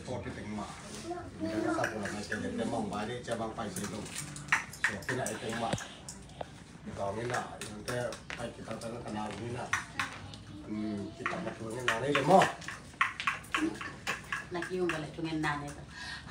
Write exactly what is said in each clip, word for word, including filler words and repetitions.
Kopi teng mah. Teng sa pula mai teng teng mong bai dei cia bang pai sei lo. So pina e teng mah. Ito mina yung te pai kita teng ka na mina. Hmm, kita mah tu ngena nei le mo. Na ki yung balik tu ngena nei.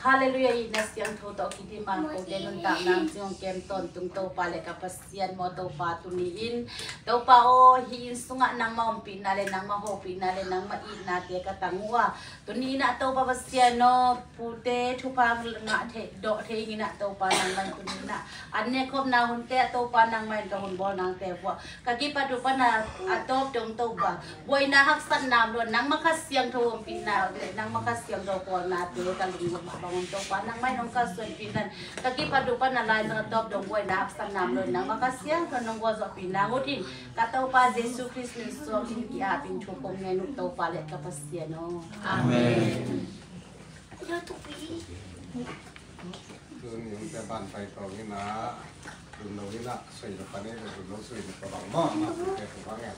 Hallelujah, i na siang tho to ki di ma ko te nun ta nang siang kem ton tung to pa le ka Pasian mo to pa tu ni in. To pa o hi in sunga nang ma om pi na le nang ma ho pi na le nang ma i na te ka tangua. Tuni in ah Topa Pasian aw, pute thupha ngah thei, dawh thei in ah Topa nangmah in tuni in ah an nekhopna hunte ah Topa nangmah in ka hun bawl nangte vuah ka kipat uh pan a tawp dong Topa buaina haksatna om lo nangmah Kha Siangtho ompihna le nangmah Kha Siangtho pawlnate ka lungsim ah bang om Topa nangmah in hong kalsuanpih nan ka kipat uh pan a lai na tawp dong buaina haksatna om lo nangmah Kha Siangtho nong gualzawhpih nang ut in Ka Topa Jesu Khrist min suang in ki-ap in thu kong ngen uh Topa le ka Pasian aw. Amen. Tuni hong te ban pai tawng in ah, lunglo in ah, soi lo pa ne, lunglo soi lo pa bang maw, ma pu te pu bang ya.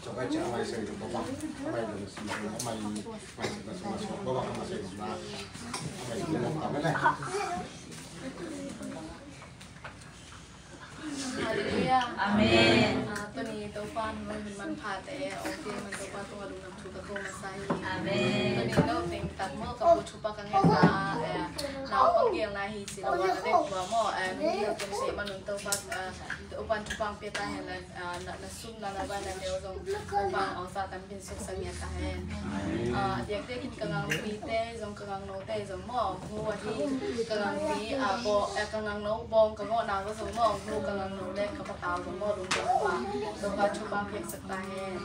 Cok ai cak mai soi lo pa bang, mai lo soi lo, mai, mai lo soi lo pa bang, mai soi lo na, mai lo pa bang le. Hallelujah. Amen. Ah, tuni Topa nung min manphate, ong ti man Topa tunga lungdam thu ka ko masa hi. Amen. Tuni no teng tak mo ka pu thupa ka ngen na, eh, na pang gel na hi si lo wa na dek wa mo, eh, nung hi teng se man nung Topa, eh, Topa thupang pe ta hen la, ah, na, na sum na na ba na leo zong Topa ong sa tam pin suk sa ngiat ta hen. Ah, diak diak in ka ngang pi te zong ka ngang no te zong mo, mu wa hi ka ngang pi, ah, bo, eh, ka ngang no bong ka ngo na ko zong mo, mu ka ngang no le ka patau zong mo, lung zong ma, zong ka chu bang piak sak ta hen.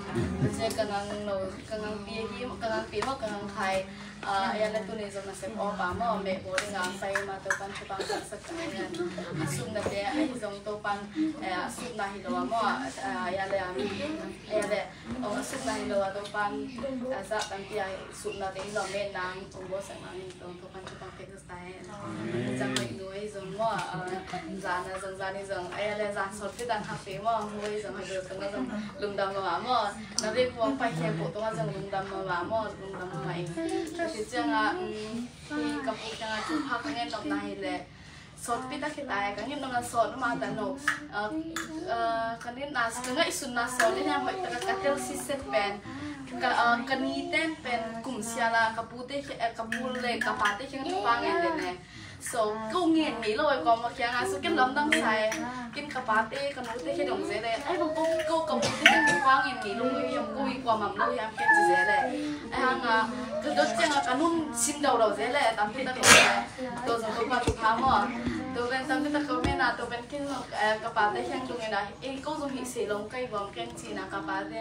Ka cia ka ngang no, ka ngang pi hi, ka ngang pi mo, ka ngang khai, ah, ya le tuni zong na sep o pa mo, me bo le ngang sai ma to pan chu bang piak sak ta hen. A sum na te, ai zong to pan, eh, a sum na hi lo mo, ah, ya le, ah, ya le, Ong a sukna hi lo a Topan, a, zah tampi a sukna te hi lo, me nang ong bawlsak nang in tong Topan thupha pek sa hen. Zah hoih nu ei zong maw, a, zah na zong zah ni zong, a, ya le zah sawt pi dan hak pe maw, nu ei zong hoih lo tong a zong lungdam lo a maw. Na vek buang pai khe po tong a zong lungdam lo a maw, lungdam lo a ing. Ti ciang a, um, hi ka pu ciang a thupha ka ngen nop na hi le. Sawt pi ta khit ai, ka ngim nang a sawt ma ta no. Ah, ah, ka ngim na, ka ngaihsun na sawt ni na hoih ta ka tel si set pen. Ka, ah, ka ni ten pen kum sia la, ka pu te, eh, ka pu le, ka pa te khiang thupha ngen den ne. So, ko ngen ni lo, ko ma khiang a, so ken lam dang sai. Ken ka pa te, ka nu te khi dong ze le. Ai, ko, ko, ka pu te khiang thupha ngen ni lo, yam ko i kwa mam lo, yam ken ci ze le. Ai, hang a, ka dot ciang a, ka nun sim dau dau ze le, tam pi ta ko le. To zong ko pa tu pha maw. To pen tam pi ta ko me na, to pen kin zong, eh, ka pa te hiang dung ina, eh, ko zong hi se long kai bom ken ci na ka pa te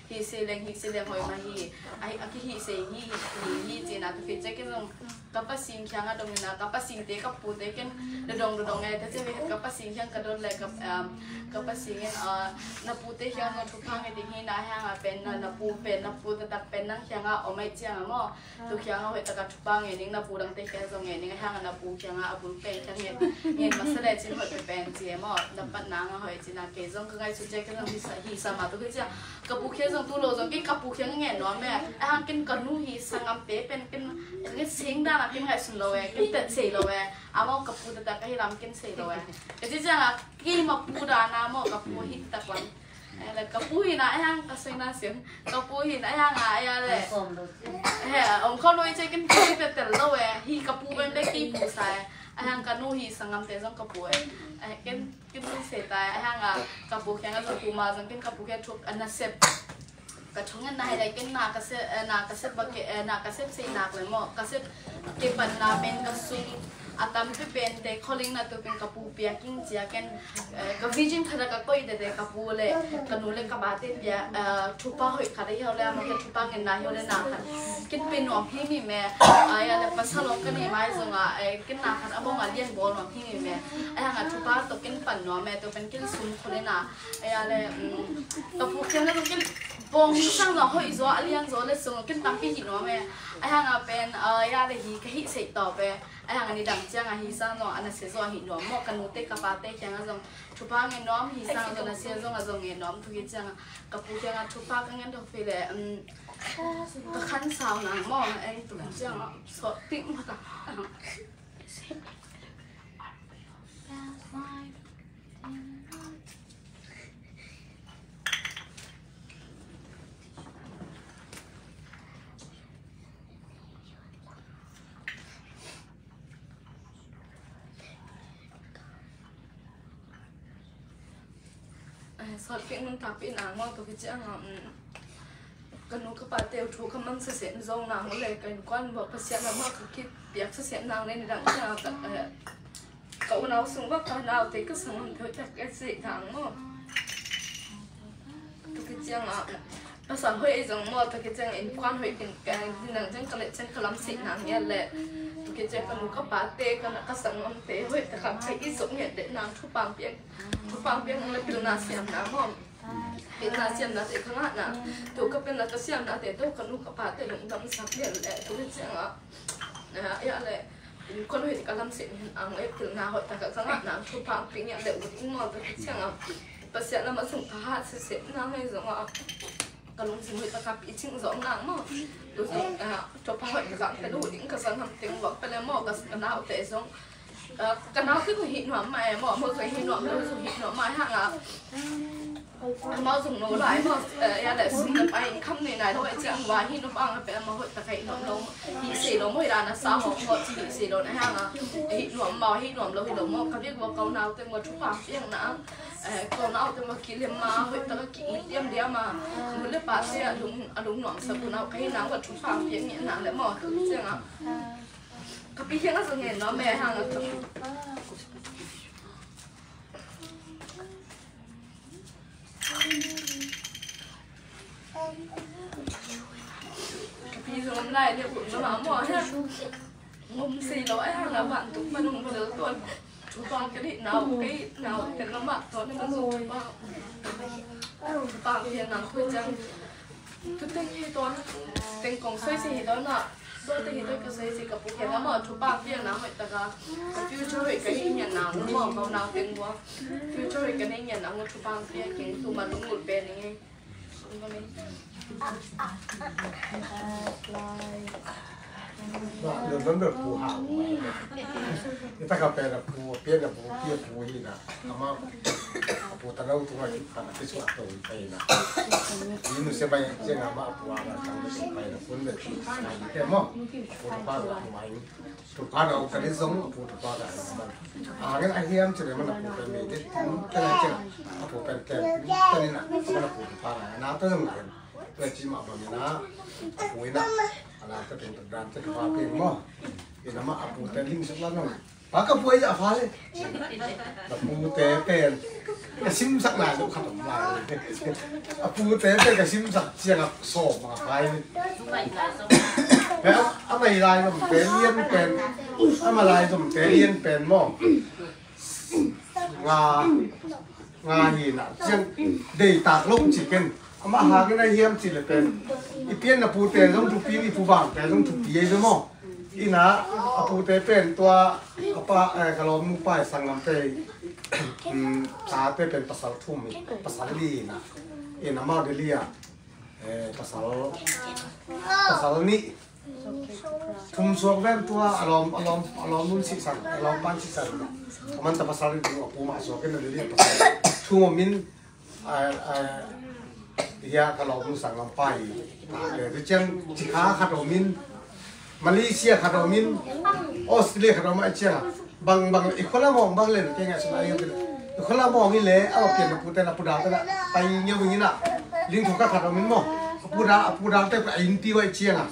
hi se leng, hi se leng hoi ma hi. Ai, a ki hi se hi, hi, hi ci na to pi ce ken zong ka pa sing khiang a dung ina, ka pa sing te ka pu te ken da dong da dong eh, ta ce ve ka pa sing khiang ka don le ka, um, ka pa sing in, uh, na pu te hiang na tu pha nge ding hi na hiang a pen na, na pu pen, na pu ta tak pen nang hiang a om ai ciang a maw. Tu khiang a hoih taka thupha ngen ning na pu dang te khiang zong ngen ning a hiang a na pu khiang a a bul pen khiang ngen ngen masa le cin hoih pe pen ci e maw na pat nang a hoih cin a kei zong ka ngai su cia kei zong hi sa hi sa ma tu kei cia ka pu khiang zong tu lo zong kei ka pu khiang ngen nuam e a hang ken ka nu hi sa ngam pe pen ken ka ngen sing dan a ken ngai sun lo e ken tet sei lo e a maw ka pu ta ta ka hi lam ken sei lo e ka ci ciang a kei ma pu dan a maw ka pu hi ta kwan Ai le, ka pu hi na ai hang ka soi na siam. Ka pu hi na ai hang a ai le. He, ong kho loi che kin pu pe tel lo e. Hi ka pu ben le ki pu sa e. Ai hang ka nu hi sangam te zong ka pu e. Ai kin kin nu se ta e. Ai hang a ka pu khiang a zong pu ma zong kin ka pu khiang thuk a na sep. Ka thung en na hi le kin na ka sep, eh, na ka sep ba ke, eh, na ka sep se nak le mo. Ka sep ke pan na men ka sung. A tampi pen te kholingna tu pen ka pu pia king cia ken, eh, ka vision khat a ka koih tete ka pu le ka nu le ka pa te pia, eh, thupha hoih khat a hiau le a ma ke thupha ngen na hiau le na khat kin pe nuam hi mi me, ai a le pasal ong ka nei mai zong a, eh, kin na khat a bong a lian bawl nuam hi mi me. Ai hang a thupha to kin pan nuam me to pen kin sum khol le na, ai a le, mm, ka pu khiang na to kin bong sang na hoih zaw a lian zaw le sung kin tampi hi nuam me. Ai hang a pen, ai a le hi ka hih seih tawp e. A hang a ni dang ciang a hi sang zong a nasia zong a hih nuam maw, ka nute ka pate kiang a zong thupha ngen nuam, hi sang a zong nasia zong a zong ngen nuam, tu ki ciang a ka pu kiang a thupha ka ngen thok pi le, um, ka khan sau nang maw, ei tu ki ciang a sawt pik maw ta. Eh, sawt pik nuntakpih nang maw, tu ki ciang a, um, ka nu ka pate uh thu ka mang sasiat zong nang le ka innkuan bawh Pasian lamah ka kipiak sasiat nang le ni dang ciang a, eh, ka unau sung bawh ka naute ka sanggamte hoih tak ka sih nang maw. Tu ki ciang a pasal hoih ei zong maw, tu ki ciang a innkuan hoih in ka, ni dang ciang ka leh ciang ka lam sih nang ngiat le, tu ki ciang ka nu ka pate ka na ka sanggamte hoih tak ka i zong ngiat le nang thupha piak, thupha piak nang le pilna siam nang maw. Pilna siamnate ka ngahna, tu ka pilna ka siamnate tu ka nu ka pate lungdam sak lian le, tu hi ciang a, a, ya le, innkuan hoih ka lam sih ang e pilna hoih tak ka ngahna, thupha ping ya le, u ding maw, tu hi ciang a, Pasian lam a sung ka hat sih sih nang e zong a, ka lungsim hoih tak ka pi cing zong nang maw. Tu zong a, thupha hoih ka zang te lu ding ka zang ham teng vak pe le maw, ka, ka naute zong, a, ka naute zong hih nuam mah e maw, maw zong hih nuam lo zong hih nuam mah e hang a. Amau zong no lai maw, eh, ya le sum le pai kham nei nai lo, eh, ciang wa hi no bang a pe amau hoih tak hih nuam lo, hih se lo maw, hi dan a sa hong maw, ci hih se lo na hang a, hih nuam maw, hih nuam lo, hih lo maw, ka biak wa kau nau te maw, thupha piak na, eh, kau nau te maw, kilim ma, hoih tak ki i tiam diam a, nu le pa se a lung, a lung nuam sa ku nau, ka hi nang wa thupha piak ngiat nang le maw, tu ciang a. Ka pi hiang a zong ngen nuam e hang a. Ka pi zong om lai le ut lo a maw he. Ngom sei lo a hang a vantung manung bel tuan. Thupha ka deih nau, ka deih nau, ka lamah tuan na ka zong thupha. Thupha ka deih nau, ka zong. Tu teng hi tuan, teng kong soi si hi tuan na. Tuan teng hi tuan ka soi si ka pu kiang a maw, thupha piak na hoih tak a. Ka future hoih ka hi ngiat na maw, ka nau teng bua. Future hoih ka nei ngiat na maw, thupha piak keng tu ma lungul pen ni. London bel pu hau. Ita ka pen a pu, pian a pu, pian pu hi na. Ama a pu ta nau tu ma ki pa na ki suak to hi na. Ni nu se bai jen ama a pu a na tang ni pai na kun le. Ni te mo. Pu pa na mai. Thupha na ka ni zong a pu thupha na man. A ngen a hiam ci le man a pu pen mei te. Ka na jen a pu pen ken. Ka ni na man a pu thupha na. Na ta zong na. Tua ci mah bang ina a pu ina a la ta teng ta dan ta ka pa pen maw. Ina mah a pu ta ling sak la nong. Pa ka pu ai a fa le. A pu te pen ka sim sak lai lo khat om lai. A pu te pen ka sim sak ciang a sawm a fa le. Pen a mai lai zom te lian pen. A ma lai zom te lian pen maw. Nga, nga hi na, ciang dei tak lo ci ken. Ama hangin a hiam ci le pen. I pian na pute zong thupi, i pu vang te zong thupi ei zong maw. Ina, a pute pen tua, a pa, eh, ka lawm nu pa i sanglam te, mm, ta te pen pasal thum, pasal li na. Ina mau de lia, eh, pasal, pasal ni. Thum suak ven tua, a lawm, a lawm, a lawm nun sihsan, a lawm pan sihsan. A man ta pasal ri tu a pu mah suak in a lili a pasal. Thum a min, a, a, hia ka lawm nun sang lam pai. A, le, tu ciang, Cikha khat a min, Malaysia khat a min, Australia khat a min, a ciang. Bang, bang, i khua lam hong bang len, kei ngai sum ai len. I khua lam hong i le, a pian na pu te na pu dal te na, pai ngeu ngina. Ling thu ka khat a min mo. A pu dal, a pu dal te a in ti wai ciang a.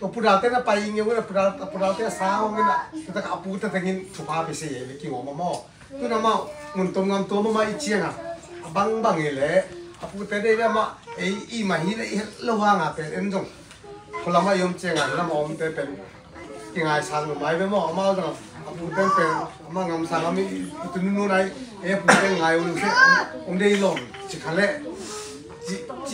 A pu dal te na pai ngeu ngina, a pu dal, a pu dal te sa hong ngina. Tu ta ka a pu te tengin thupha pi se ye, le ki ngom mo. Tu na ma, ngun tom ngam tom ma i ciang a. A bang bang i le, a pu te de de ma, ei i ma hi le i lo hang a pen en zong. Khua lam a i om ciang a, lam a om te pen. Kingaisang lo mai ve maw, amau zong a pu pen pen, amau ngam sang a mi, i tu nunu nai, e pu pen ngai u lu se, ong dei lom, ci kha le, ci, ci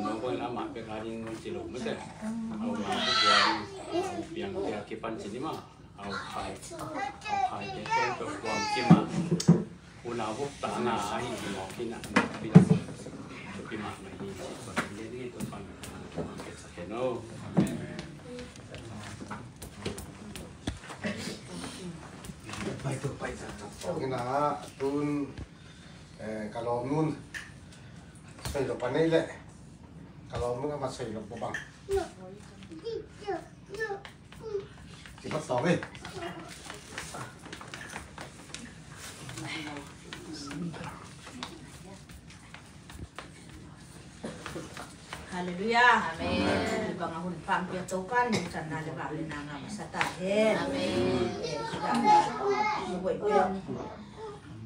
no bang amah pek a ding nong ci lo mate. Au ma ku bua ding, au piang pia kipan ci ni ma. Au khai, au khai te pen pe kuam kima. Unau buk ta nga ahi mawk hi na, mawk pi na. Pi ma ma hi, pi ma hi, pi ma hi. Pai tu, pai tu. Ina tun, eh, ka lawm nun. Sai lo pa nei le. Ka lawm nun ama sai lo pa bang. Kipat tawng eh. Halleluiah. Amen. Bang a hun pang pia Topa min thanna le vang le na ngam sa ta hen. Amen.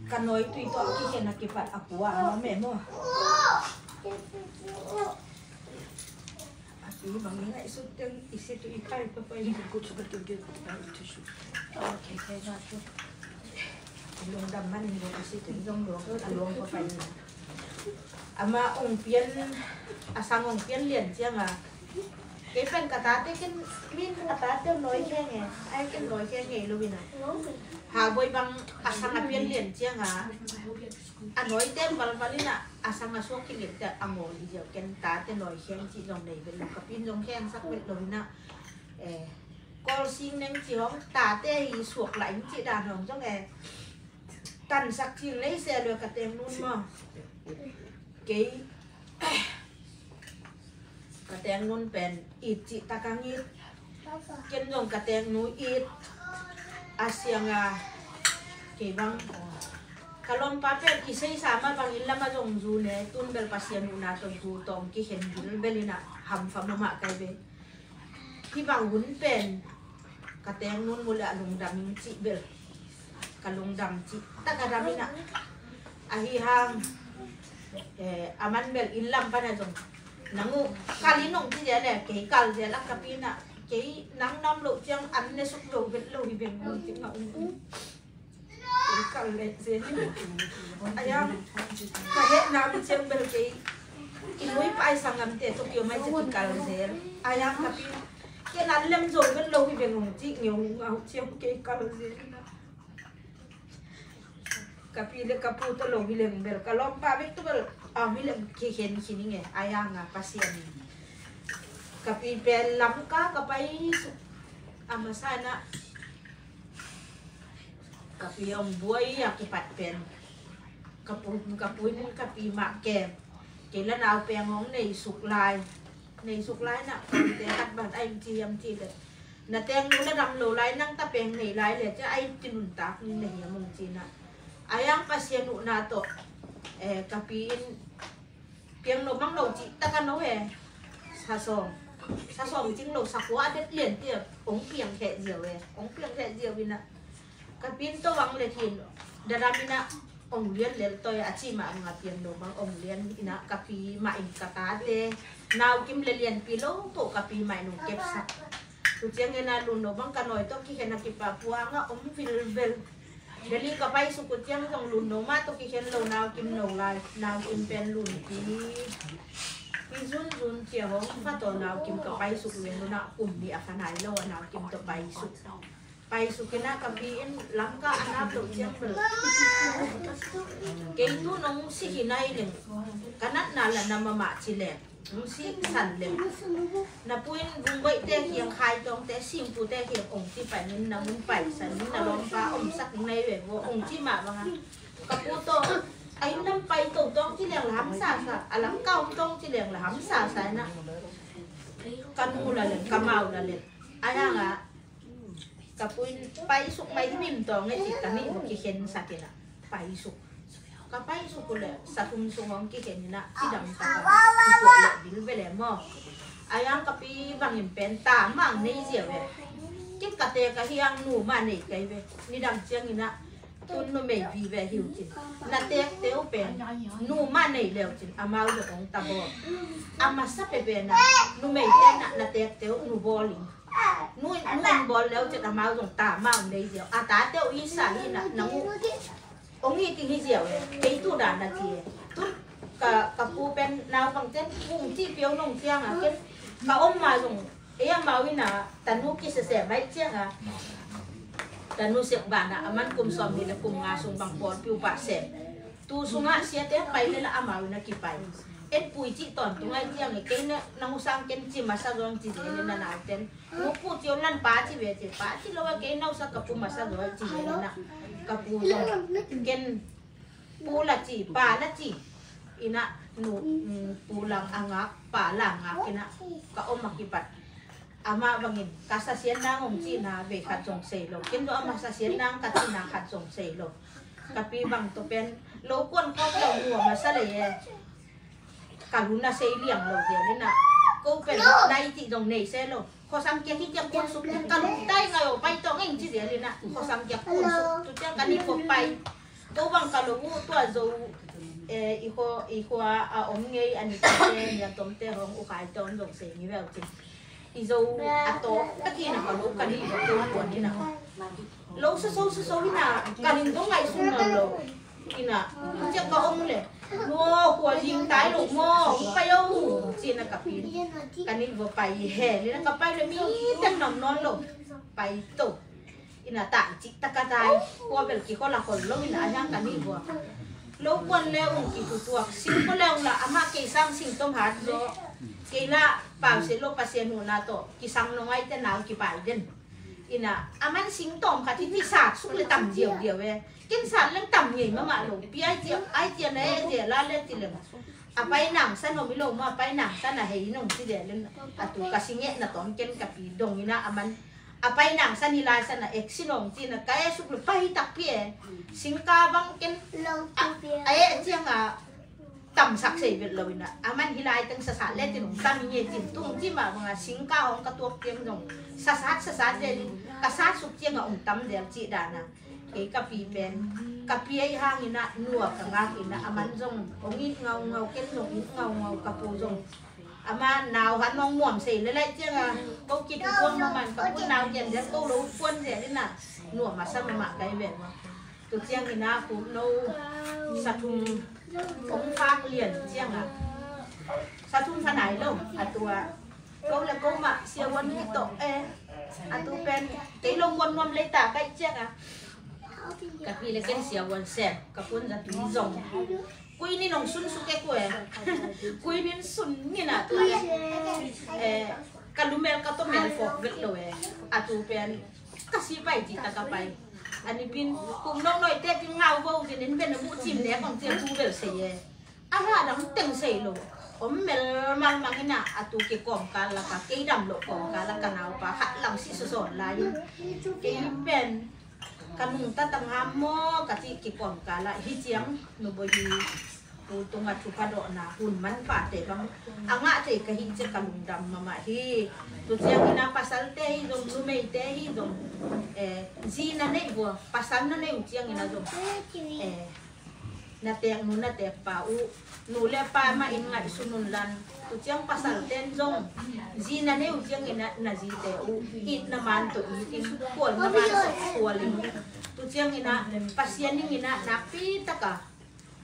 Ka noi tui tawh kikhen a kipat a kua a mame maw. A pi bang i ngaihsut teng i si tu i kai papai. Lungdam man in i si tu i zong luang a luang papai. Ama ong pian, a sang ong pian lian cianga. Kei pen ka tate ken min a tate noi khenge. Ai ken noi khenge lo ina. Ha boi bang a sang a pian lian cianga. A noi ten balbal ina a sang a suak kingen te a ngol i ziau ken tate noi kheng ci zong nei vet lo ka pin zong kheng sak vet lo ina. Eh, kol sing neng ci hong tate i suak la in ci dan hong zong eh. Tansak cing lei se lua ka teng nun maw. Kei ka teng nun pen it cih takang it. Ken zong ka teeknu it a siang a, kei bang ka lawmpa pen i seisa mah bang inn lam a zong zu ne, tun bel Pasian huhna tawh zu tawng kikhen bilbel in a hamfa mahmah kai ve. Hih bang hun pen ka teeknu in mu leh a lungdam ing cih bel ka lungdam cih tak a dam in a, ahi hang, eh, a man bel inn lam pan a zong nang uh kal in hong ci zel e, kei kal zel a ka pi in a, kei nang na om loh ciang an ne suk lo vet lo hi beng hong ci ngah ung. Kei kal leh zel in a, a yang ka hehna uh ciang bel kei i nuipa i sanggamte tawh kiom ai ciang kikal zel. A yang ka pi in kei an lem zo vet lo hi beng hong ci ngeu ngau ciang kei kal zel in a. Ka pi le ka pu tawh lo hi leng bel ka lawmpa bek tawh bel a om hi leng kikhen khin ing e, a yang a Pasian in. Ka pi pen Lamka ka pai suk a masa in a, ka pi hong buai a kipat pen ka pu, ka pu in ka pi mah kem, kei la nau peng hong nei suk lai, nei suk lai in a, ka pute khat bang a ing ci hiam cih leh, na teeknu na dam lo lai, nang ta peng nei lai leh ci a, a inn ci nuntak na hiam hong ci in a. A yang Pasian huhna tawh, eh, ka pi in piang lo mang lo cih tak a no e. Sa sawm, sa sawm cing lo, sa kua a det lian tia hong piang kheh ziau e, hong piang kheh ziau in a. Ka pi in tawh bang le khin dadam in a, hong lian lel tawi a ci mah bang a piang lo mang hong lian in a, ka pi mah in ka tate nau kim le lianpi lo poh ka pi mah in hong kepsak. Tu ciang in a lun lo bang ka nawi tawh kikhen a kipa puang a om vilvel. Delhi ka pai suk uh ciang zong lun lo mah tawh kikhen lo, nau kim no lai, nau kim pen lun pi, pi zunzun cia hong fa tawh nau kim ka pai suk uh in a, kum nih a fa nai lo a nau kim tawh pai suk. Pai suk in a ka pi in Lamka a nap loh ciang bel, kei tu nong si hi nai leng ka natna la na mahmah ci leng hong si san leng, na pu in vungvaihte kiang, khaitawngte, singpute kiang hong ci pai in, na hun pai san in, na lawmpa omsak nai ve vo hong ci mah bang a, ka pu tawh a inn lam pai to tawng ci leng la hamsa sa, a Lamka om tawng ci leng la hamsa sa in a, ka nu la leng ka mau la leng. A yang a ka pu in pai suk mai himhim tawng e ci, ka nih mu kikhen sak in a pai suk. Ka pai suk uh leh sa thum sung hong kikhen in a, cidam tak a kituak leh bilbel e maw. A yang ka pi bangin pen ta mang nei ziau e. Ken ka teek a hiang nu mah nei kai ve. Nidang ciang in a, tun numei vive hi uh cin, na teekte uh pen nu mah nei le uh cin, amau zong hong ta bawl. A masa pen pen a, numeite in a na teekte uh nu bawl ing. Nu in, nu in bawl le uh cin, amau zong ta mang nei ziau. A tate uh i sa hi in a, nang uh hong it ing hi ziau e, kei tu dan a ci e. Tun ka, ka pu pen naupangte'n hong cih piau nong ciang a, ken ka om ma zong, ei amau in a tanu kisese mai ciang a, tanu sep ban a, a man kum sawmnih le kum nga sung bang pawlpi uh pah sep. Tu sungah siate pai le la amau in a kipai. En pui cih tawntung ai ciang e, kei na, nang uh sang ken ci masa zong ci zel in a, nauten nu pu ci uh lan pa ci ve ci, pa ci lo a, kei na uh sa ka pu masa zaw ci ve in a, ka pu zong ken pu la ci, pa la ci in a, nu, mm, pu la a ngak, pa la a ngak in a, ka om a kipat. Amah bangin ka sa sian nang hong cihna vei khat zong sei lo, ken zong amah sa sian nang ka cihna khat zong sei lo. Ka pi bang tawh pen lo kuan khawk lo, nu a masa lei e. Ka lun a sei liang lo zel in a, ko pen nai cih zong nei se lo. Khuasang kiak hi kiak kun suk, ka lungtai ngai aw, pai tawh ngei ci zel in a, khuasang kiak kun suk. Tu ciang ka nih vua pai. Ko bang ka lo uh tua zo, eh, i khua, i khua a om ngei a ni te, ni a tomte hong u khai tawh zong sei ni veu cin. I zo a tawk takin a ka lo ka nih vua ko kuan in a. Lo saso saso in a, ka ning dong ngaihsun nawn lo in a, ciang ka om le, nu aw, khua zing tai lo maw, hong pai o, ci in a ka pi in. Ka nih vua pai hi hen in a, ka pai le mi teng nam nawn lo, pai to. In a, tai cih tak a tai, khua bel kikhol a khol lo in a, a hiang ka nih vua. Lo kuan le ung kitutuak, sing khol le ung la, amah kei sang sing tom hat zaw. Kei la, pau se lo Pasian huhna tawh kisang lo ngaite nau kipai den. In a, a man sing tawm khat hi, ti sat suk le tam ziauziau e. Ken sat leng tam ngei mahmah lo. Pi ai cia, ai cia na e cia la le ci leng. a pai nangsan om hi lo maw, a pai nangsan a hei nong ci deh lin a tu ka si ngeh na tawm ken ka pi dong ina a man a pai nangsan hi lai san a eksi nong ci na ka e suk lo pai takpi e. Singka bang ken a e ciang a tamsak sei vet lo ina a man hi lai teng sasat le tin ong tam nge tin tung ci ma bang a singka hong ka tuak tiang dong sasat sasat le lin ka sat suk ciang a ong tam del ci dana. Kei ka pi pen ka pi ei hang ina nua ka ngak ina a man zong ong it ngau ngau ken zong it ngau ngau ka pu zong ama nau han mong muam sei le lai ciang a ko kit puan ma man ka pu nau kian zia ko lo puan zia ina nua ma sa ma ma kai ven ma tu ciang ina ku no sa thum ong phak lian ciang a sa thum pha nai lo a tua ko le ko ma sia wan hi to e a tu pen kei lo wan nuam le ta kai ciang a ka pi le ken sia wan sem ka pun za pi zong. Kuini nong sun suk e kue. Kuini sun ngina tu e. Ka lumel ka to mel fok vet lo e. A tu pen ka si pai ti ta ka pai. Ani pin kum nong noi te pin ngau bo zin in ben mu chim ne kong tia tu bel sei e. A ha dang teng sei lo. Om mel mal mangina a tu ke kong ka la ka ke dam lo kong ka la ka nau pa khat lang si so son lai. Ke pen ka nungta tang ham maw ka cih kikuam kala hi ciang nu boi hi. Pu tunga thupha dawhna hun manpha te bang a ngah thei ka hi cia ka lungdam mahmah hi. Tu ciang ina pasalte hi zong numeite hi zong zi na neih vua pasal na neih uh ciang ina zong na tek nu na tek pa uh nu le pa mah in ngaihsun un lan. Tu ciang pasal ten zong zi na nei uh ciang ina na zite uh it na man to it in kual na man to kual in. Tu ciang ina Pasian in ina nakpi taka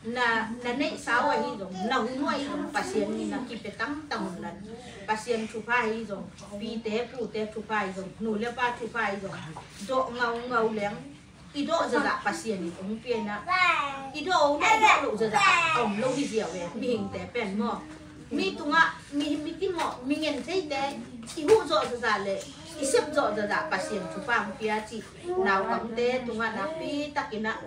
na na neih sau ahi zong na hun uh ahi zong Pasian in ina kipe tangtang un lan. Pasian thupha ahi zong pite pute thupha ahi zong nu le pa thupha ahi zong dawh ngau ngau leng. I dawh zazah Pasian in hong pia ina i dawh uh le i dawh loh zazah a om lo hi zia ve mihingte pen maw? Mi tungah mi mi ti maw mi ngen theite i huh zawh zazah le i sep zawh zazah Pasian thupha hong pia cih naupangte tungah nakpi takinah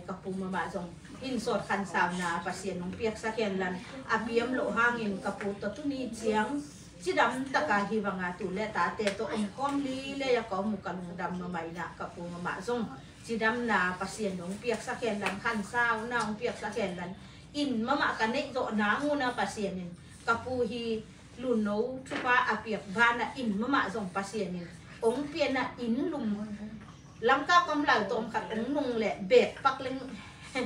ka pu mahmah zong hin sawt khansauna Pasian hong piaksak hen lan a piam loh hangin ka pu tawh tuni ciang cidam taka hi banga tu le tate tawh omkhawm lilei a ka om uh ka lungdam mahmah inah ka pu mahmah zong cidamna Pasian hong piaksak hen lan khansauna hong piaksak hen lan in mahmah ka neih zawh nang una Pasian in ka pu hi lunno thupha a piak banah in mahmah zong Pasian in hong pianah in lum Langka ka om lai tawm khat ong nung leh bek pak leng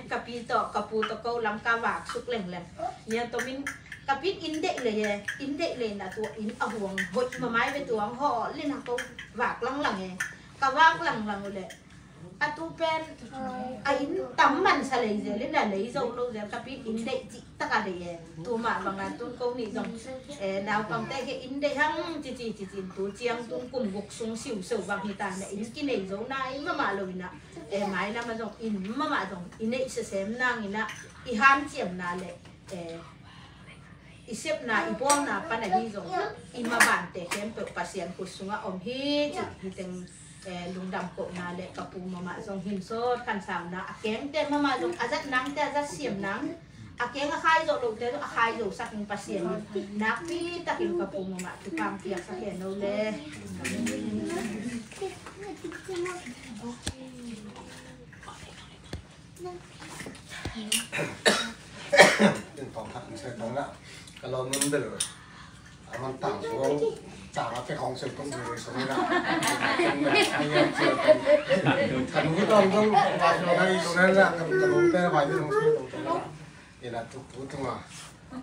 ka pi tawh ka pu tawh ko Langka vak suk lengleng. Nia tomin ka pit in deih lei e in deih lei na tua in a huang hoih mamai ve tuang haw lin ha ko vak langlang e. Ka vak langlang uh leh a tu pen a in tam man sa lei zel in a lei zo lo zel ka pit in deih cih taka deih e. Tu mah banga tun ko nih zong naupangte ke in deih hang cici cici tu ciang tun kum guk sung siuseu bang hi ta na in kinei zo na i mahmah lo ina e mai lama zong in mahmah zong i neih sesem nang ina i hanciamna le i sepna i bawlna pan ahi zong i mabante khempeuh Pasian khut sungah om hi cih hi teng lungdam kohna le ka pu mahmah zong hinsawt khansauna a kengte mahmah zong a zat nangte a zat siam nang a keng a khai zawh lohte zong a khai zo sak in Pasian in nakpi takin ka pu mahmah thupha piaksak hen lo le. Tin tawm khat in sai tawm lah ka lo nun bel a man tang suang tang a pek hong sel tong bel song na. Ai ya cia tong. Kan hu tawm tong ba suang na i tong na la kan kan hu te vai bel hong sel tong tong na. Ina tu tu tunga.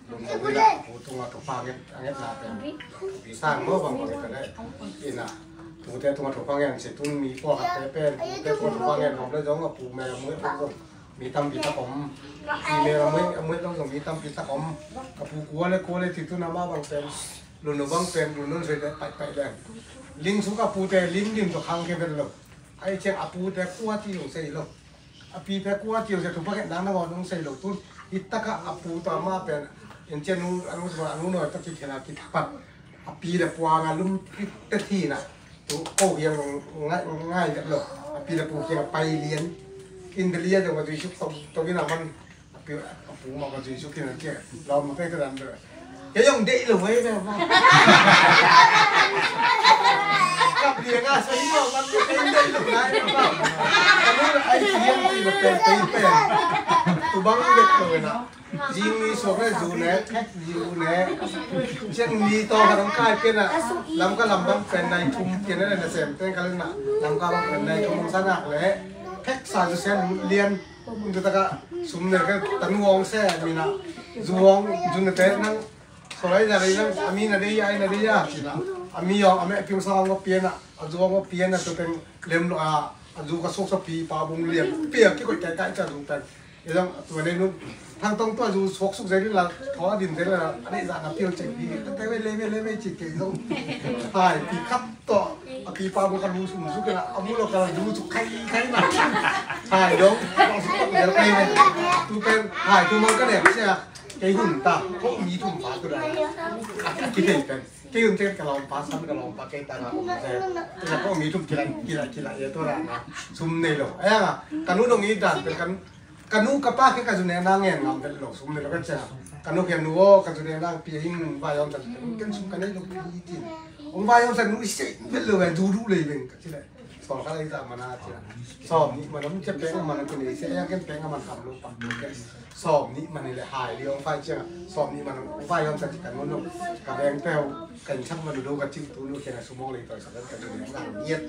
Lungdam ina pu tunga thupha nget a ngetna pen pi sang maw bang bang ka le. Ina pute tunga thupha ngen si tun mi pawlkhatte pen pute tunga thupha ngen om le zong a pu me a muih zong mi tampi tak om. Pi me a muih a muih zong zong mi tampi tak om. A pu kua le kua le ti tun a ma bang pen lun lo bang pen lun lun soi le paih paih leng. Ling suk a pute lim lim tawh khang khe ven lo. Ai ciang a pute kua ti zong sei lo. A pi pia kua tiu sia thupha khen dang nangawn hong sei lo tun. Hi taka a pu tawh ama pen en cia nu a nu sua a nu nawi tawh kikhen a kithapat a pi le puang a lum te thina tu ko hiang ngai ngai vet lo. A pi le pu kiang a pai lian in the lian dong a tui suk tong tong in a man a Pi a pu mah ka zui suk khin an kei lawm te ka dan deuh. Kei zong deih lo ei ve mah. Kap liang a sa hi lo man ka kei deih lo nai ve mah. Ka nu ai hiam ti na pen pei pen. Tu bang dek lo na. Zing ni suak le zu ne, khek zi u ne. Ciang ni tawh ka dong kai pian a. Lam ka lam bang pen nai thum pian a le na sem teng ka leng na. Lam ka bang pen nai thum sa nak le. Khek sa zu sen lian. Kum tu taka sum ne ka tanu hong se mi na. Zu hong zu ne te nang. Solai na rei nang a mi na dei ai na dei a ci na. A mi hong a me piang sa hong pian a. A zu hong pian a tu teng lem lo a. A zu ka suak sa pi pa bung lian. Pia ki koi kai kai ca zu teng. Ê dong, tua nei nun. Thang tong tua zu suak suk zei la, thaw din zei la, a nei za na piang ceng pi. Te ve le ve le ve ci kei dong. Hai, pi khat tawh. A pi pa mu ka lu sum suk la, a mu lo ka lu suk khai khai na. Hai dong, tawh suk tawh zel khai ve. Tu pen, hai tu mang ka lem sia. Kei hun ta, ko mi thum pa tu da. Ki kei pen. Kei hun te ka lawm pa sam ka lawm pa kei ta na ko se. Ka ko mi thum kila kila kila ye tu da na. Sum nei lo. Aya nga, ka nu dong i dan pen ka nu Ka nu ka pa khe ka zu ne na ngen ngam vet lo sum ne lo ka cia. Ka nu khe nu o ka zu ne na pia in vai om ta ken sum ka nei lo pi tin. Ong vai om sa nu i se vet lo ve du du le veng ka ci le. Sawm ka lai ta mana cia. Sawm ni mana cia peng mana ku nei se ya ken peng mana kam lo pa. Sawm ni mana le hai li ong vai cia. Sawm ni mana ong vai om sa ci ka nu no. Ka veng teu ka in chak mana do ka cing tu nu khe na sumong le toi sa ka zu ne na ngiat.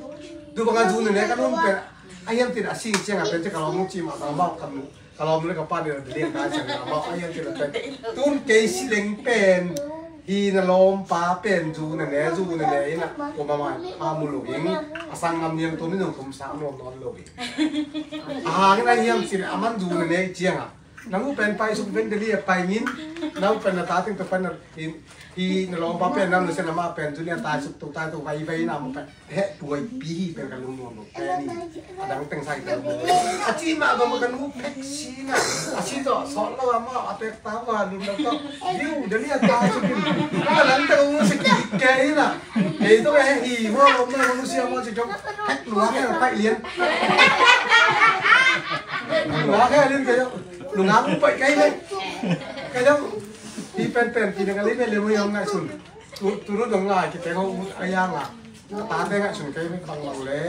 Du ba ka zu ne ka nu pe. A hiam tin a sing ciang a pen ci ka lawm ci ma ka ma ka mu. Ka lawm le ka pa ni la ding ka sa na ma a hiam ti la pen. Tun kei si leng pen. Hi na lawm pa pen zu na ne zu na ne ina. Ko ma ma pa mu lo ing. A sang ngam niang tu ni nong kum sa mo non lo ing. A hang na hiam ti a man zu na ne ciang a. Nang u pen pai suk pen deli a pai ngin. Nang u pen na ta ting to pen na in. Hi na lawm pa pen nang na se na ma pen zu ni a tai suk tu tai tu vai vai na mo pen. He tuai pi hi pen ka lung nuam lo pen ni. A dang teng sai ka lung nuam. A ci ma ba ma ka nu pek si na. A si to so lo a ma a pek ta ba lung lo to. Diu dali a ta su pi. Ka dang teng lung si ki ke na. Ke to he hi mo lo ma lung si a mo si jong. Pek lua ke pa ien. Lua ke lin ke jong. Lung a mu pa ke le. Ke jong. Pi pen pen pi na ka le le mo yong na sun. Tu tu ru dong lai ki te ko a yang a. Ka tate ngaihsun kei bek bangbang le.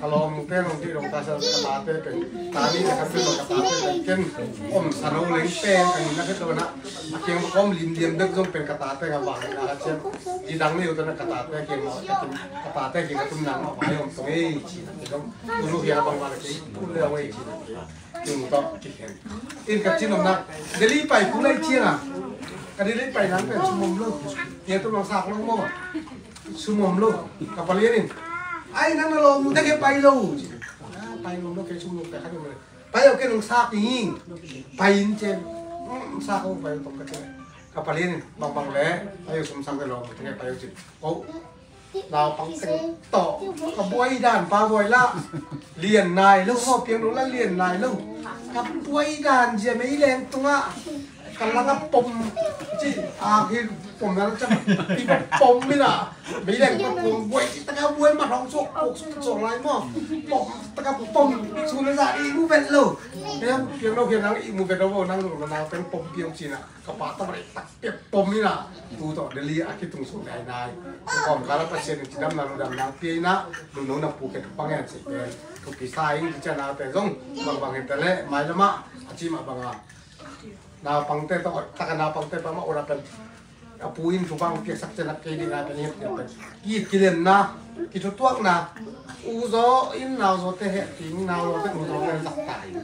Ka lawmte nong ti dong ta sa ka tate pen. Ta ni ka kan pen ka tate pen ken om sa lo leng pen ka ni na ket lo na. A kiang ka om lim liam bek zong pen ka tate nga vang na ka ciam. Di dang ni u ta na ka tate kiang ma ka tate kiang ka tum nang ma vai om tong ei ci na ki dong. Tu lu hia bangbang le kei tu le ong ei ci na ki. Tung tawh kikhen. In ka cin omna Delhi pai ku lai ciang a. Ka Delhi pai nang pen sum om lo. Nia tu nang sak lo maw. Sum om lo. Ka palian in. Ai nang na lawm te ke pai lo. Pai lo lo ke sum lo ka khan lo. Pai lo ke nang sak ing. Pai in cen. Sak lo pai lo tong ka cin. Ka palian in. Bang bang le. Pai lo sum sak lo lawm te ke pai lo cin. Ko. Naupang teng tawh ka buai dan pa buai la lian nai lo, maw piang lo la lian nai lo. Ka buai dan zia mei leng tungah ka langa pom ci a hi pom na cam pi pom mi na mei leng pa pom buai ci taka buai ma thong suak puak suak lai maw. Pom taka pom su na za i mu vet lo. Piang lo kian nang i mu vet lo nang lo na peng pom piang ci na. Ka pa ta rei tak pia pom ina tu tawh Delhi a kitung sung nai nai. Kawm kala Pasian in cidam na ludam nang pia ina. Nunu na pu ke tu pangen si pen tu kisa in kicia na te zong bang bang in tale mai lama a ci ma bang a. Naupangte tawh taka naupangte pa ma ura pen a pu in tu bang piaksak cena kei ding a pen hiat pen ki kilemna kitutuakna. U zaw in nau zaw te heh ting nau zaw te u zaw te zak ta in.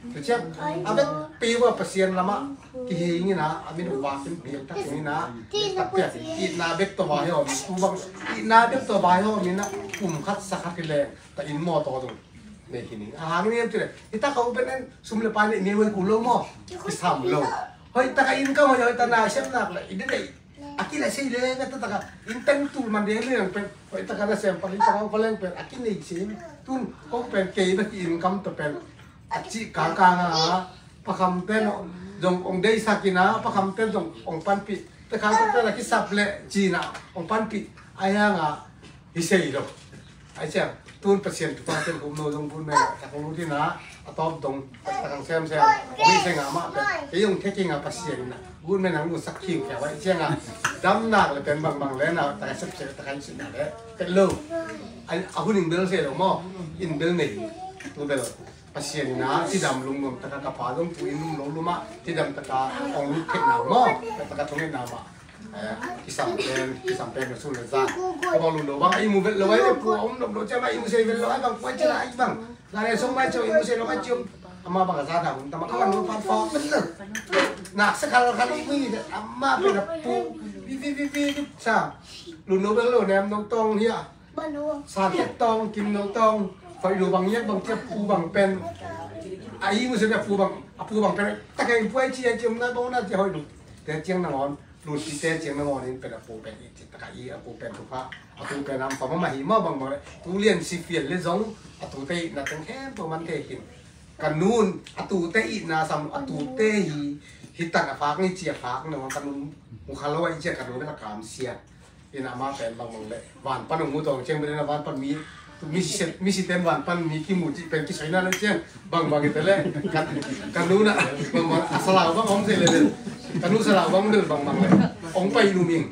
Tuciang a bek piu a Pasian lama kihei ngina a min uva kin piang tak ngina tak piak itna bek to vai hom tu bang itna bek to vai hom ina kum khat sa khat ki leng ta in maw to dung. Nei hi ning a hang niam ti le i tak a u ben en sum le pai nei niam ku lo maw. I sam lo. Hoi tak a in ka hoi hoi ta na sem nak le i de dei. A kila sei le le ta taka in teng tul man de le pen hoi taka na sem pali taka paleng pen a kinei sei tun ko pen kei ba ki in kam to pen a ci ka ka nga pa kam te no zong ong dei sakina pa kam te zong ong panpi te ka ko te la ki sap le ci na ong panpi a ya nga hi sei lo. Ai ciang, tun Pasian thupha pen kum no zong gun mena, tak lut ina, a tawp dong, tak ang sem sem, mi se nga ma pen, kei zong thek ing a Pasian ina, gun mena ngun sak khiu kia wai ciang a, dam nak le pen bang bang le na, tak a sep sep, tak a sep na le, pen lo. Ai, a hun ing bel se lo mo, in bel nei, tu bel. Pasian ina, cidam lungdam, tak a ka pa zong tu in lum lo lum a, cidam tak a ong lut thek na mo, tak a thong na ma. Eh, kisam pen, kisam pen ka sun le za. Ka bang lun lo bang, ai mu vet lo ai le pu, om lo lo ciang ai mu sei vet lo ai bang, pu ai ciang ai bang. Ga le song mai ciang ai mu sei lo ai ciang. Ama bang za da hun tama ka bang lu pan fok vet lo. Nak sa kal kal i mu i vet, ama pen a pu. Vi vi vi vi vi sa. Lun lo vet lo nem no tong hia. Sa ket tong, kim no tong. Hoih lo bang yet bang ciang pu bang pen. Ai mu sei a pu bang, a pu bang pen. Ta kai pu ai ci ai ciang na bang na ci hoih lo. Te ciang na ngon. Lutpi te ciang nangawn in pen a pu pen i cih tak a i a pu pen thupha, a pu pen hampha mahmah hi mah bangbang le, tu lian si fial le zong a tute itna teng khempeuh man thei khin. Ka nun a tute itna sam a tute hi, hi tan a phak ni ci a phak nangawn ka nun mu kha lo a i ci a ka nun pen a kam sia. Ina mah pen bangbang le van pan hong mu tawng ciang pen ina van pan mi Mi si, mi si ten van pan mi kimu cih pen kisai na le ciang bangbang i te le ka, ka nu na bangbang a salau bang om thei le le ka nu salau bang bel bangbang le ong pai lu ming.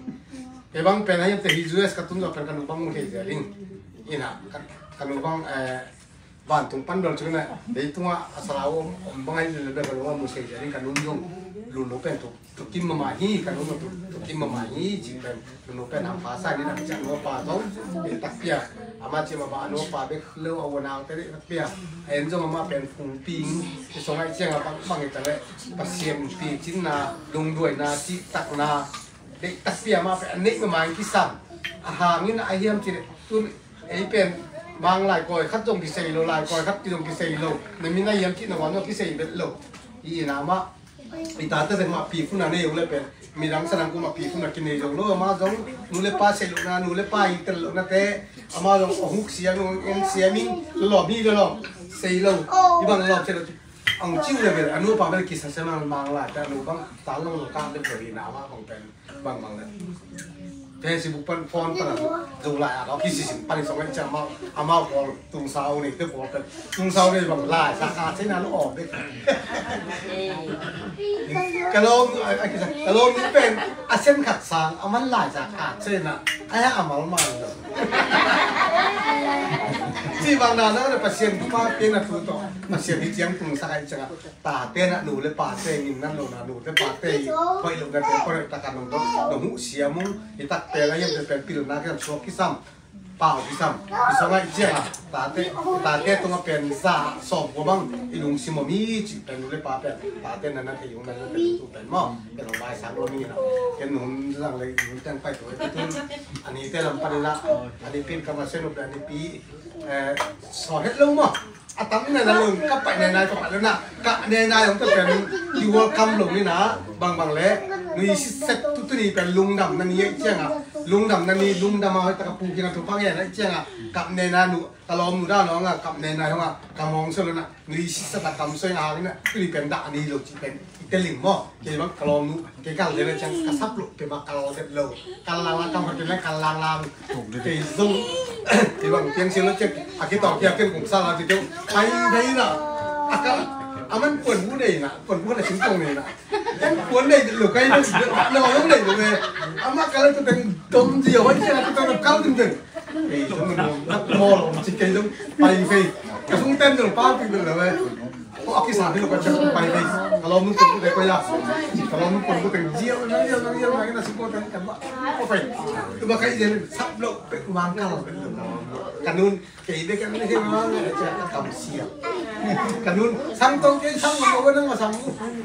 Kei bang pen a hiam te hi U S ka tun zawh pen ka nu bang mu thei zel ing. Ina ka, ka nu bang, eh, vantung pan dol cun na dei tunga a salau om, om bang a hi le le ka nu bang mu thei zel ing ka nu zong lu nu pen tu. Tukim mama hi, ka nu tu, tukim mama hi, ci pen, nu pen hampha sa ni na, ci a nu pa zong, pen takpi a, ama ci mama a nu pa bek lo a wanau te bek takpi a, a en zong ama pen phungping, i song ai ciang a bang, bang i ta le, Pasian pi cin na, lungduai na, ci tak na, bek takpi a ama pen, a neih mama in kisam, a hangin a hiam ci le, tun, ei pen, mang lai koi khat zong kisei lo, lai koi khat zong kisei lo, na min a hiam ci na wan zong kisei bet lo, i na ama, I tate zeng mah pi khuna nei uh le pen midang sanang ku mah pi khuna kinei zong lo, ama zong nu le pa sei lohna, nu le pa i tel lohnate, ama zong a huk siam, en siam in lawm hi le lawm sei lo, i bang lawm sei lo. Ang ciu le bel a nu pa bel kisa siam mang lai te a nu bang tal lo lo ka bel lo hi na ama bang pen. Bangbang le Facebook pan phone pan a Zolai a kau kisisim pan i song a i ciang amau, amau pawl tungsa uh nei te pawl pen tungsa uh nei bang lai sa ka sei na lo om dek. Ka lawm, a, a, kisa, ka lawm ni pen a sen khat sang a man lai sa ka sei na a ya a mal man lo. Ci bang na na Pasian pa pen a tu to Pasian hi ciang tungsa a i ciang a Tate na nu le pate ngimna lo na nu le pate i hoih lo na te pore taka nong dong nong huh siam ung. I takte la hiam te pen pilna kiam suak kisam, pau kisam, i song ai ciang a tate, tate tunga pen za sawm kua bang i lungsim om hi ci pen nu le pa pen tate na na thei ung na na pen tu pen maw. Pen hong bai sang lo ni na ken nun zang le nun teng pai tu tun ani te lam pan la ani pin kama sen up ani pi, eh, so het lo maw. A tam nai na lung ka pai nai nai ka pai lo na ka nai nai hong ka pen i welcome lo ni na bang bang le nui si set tu tu ni pen lungdam na ni ai ciang a lungdam na ni lungdam a hoi ta ka pu ki na tu pang ya na ai ciang a kap nai na nu ka lawm nu da no nga kap nai nai hong a ka mong so lo na nui si set a kam so ya na tu ni pen da ni lo ci pen i te ling mo ke bang ka lawm nu ke kal de na ciang ka sap lo ke ma kal de lo kal lang lang kam ka ke na kal lang lang Kei zong kei bang piang siang lo ciang a kitawk kia piang kong sa la ti keu pai dai na. A ka a man puan bu nei na puan bu na sing kong nei na. Ken puan nei lo kai na na ong nei lo me. A ma ka la tu teng dom zia hoi ciang tu teng kal ting teng. Kei zong na mo lo ci kei zong pai fei ka sung ten zong pa pi lo me. Ko a kisa hi lo ka ciang pai dai. Ka lawm nu pun bu dai ko ya. Ka lawm nu pun bu teng ziau na ziau na ziau na na si ko teng kan ba. Ko pai. Tu ba kai zen sap lo pe wang ka lo. Ka nun kei be kan ni he wang ka ciang ka kam sia. Ka nun sang tong kei sang lo ko na ma sang.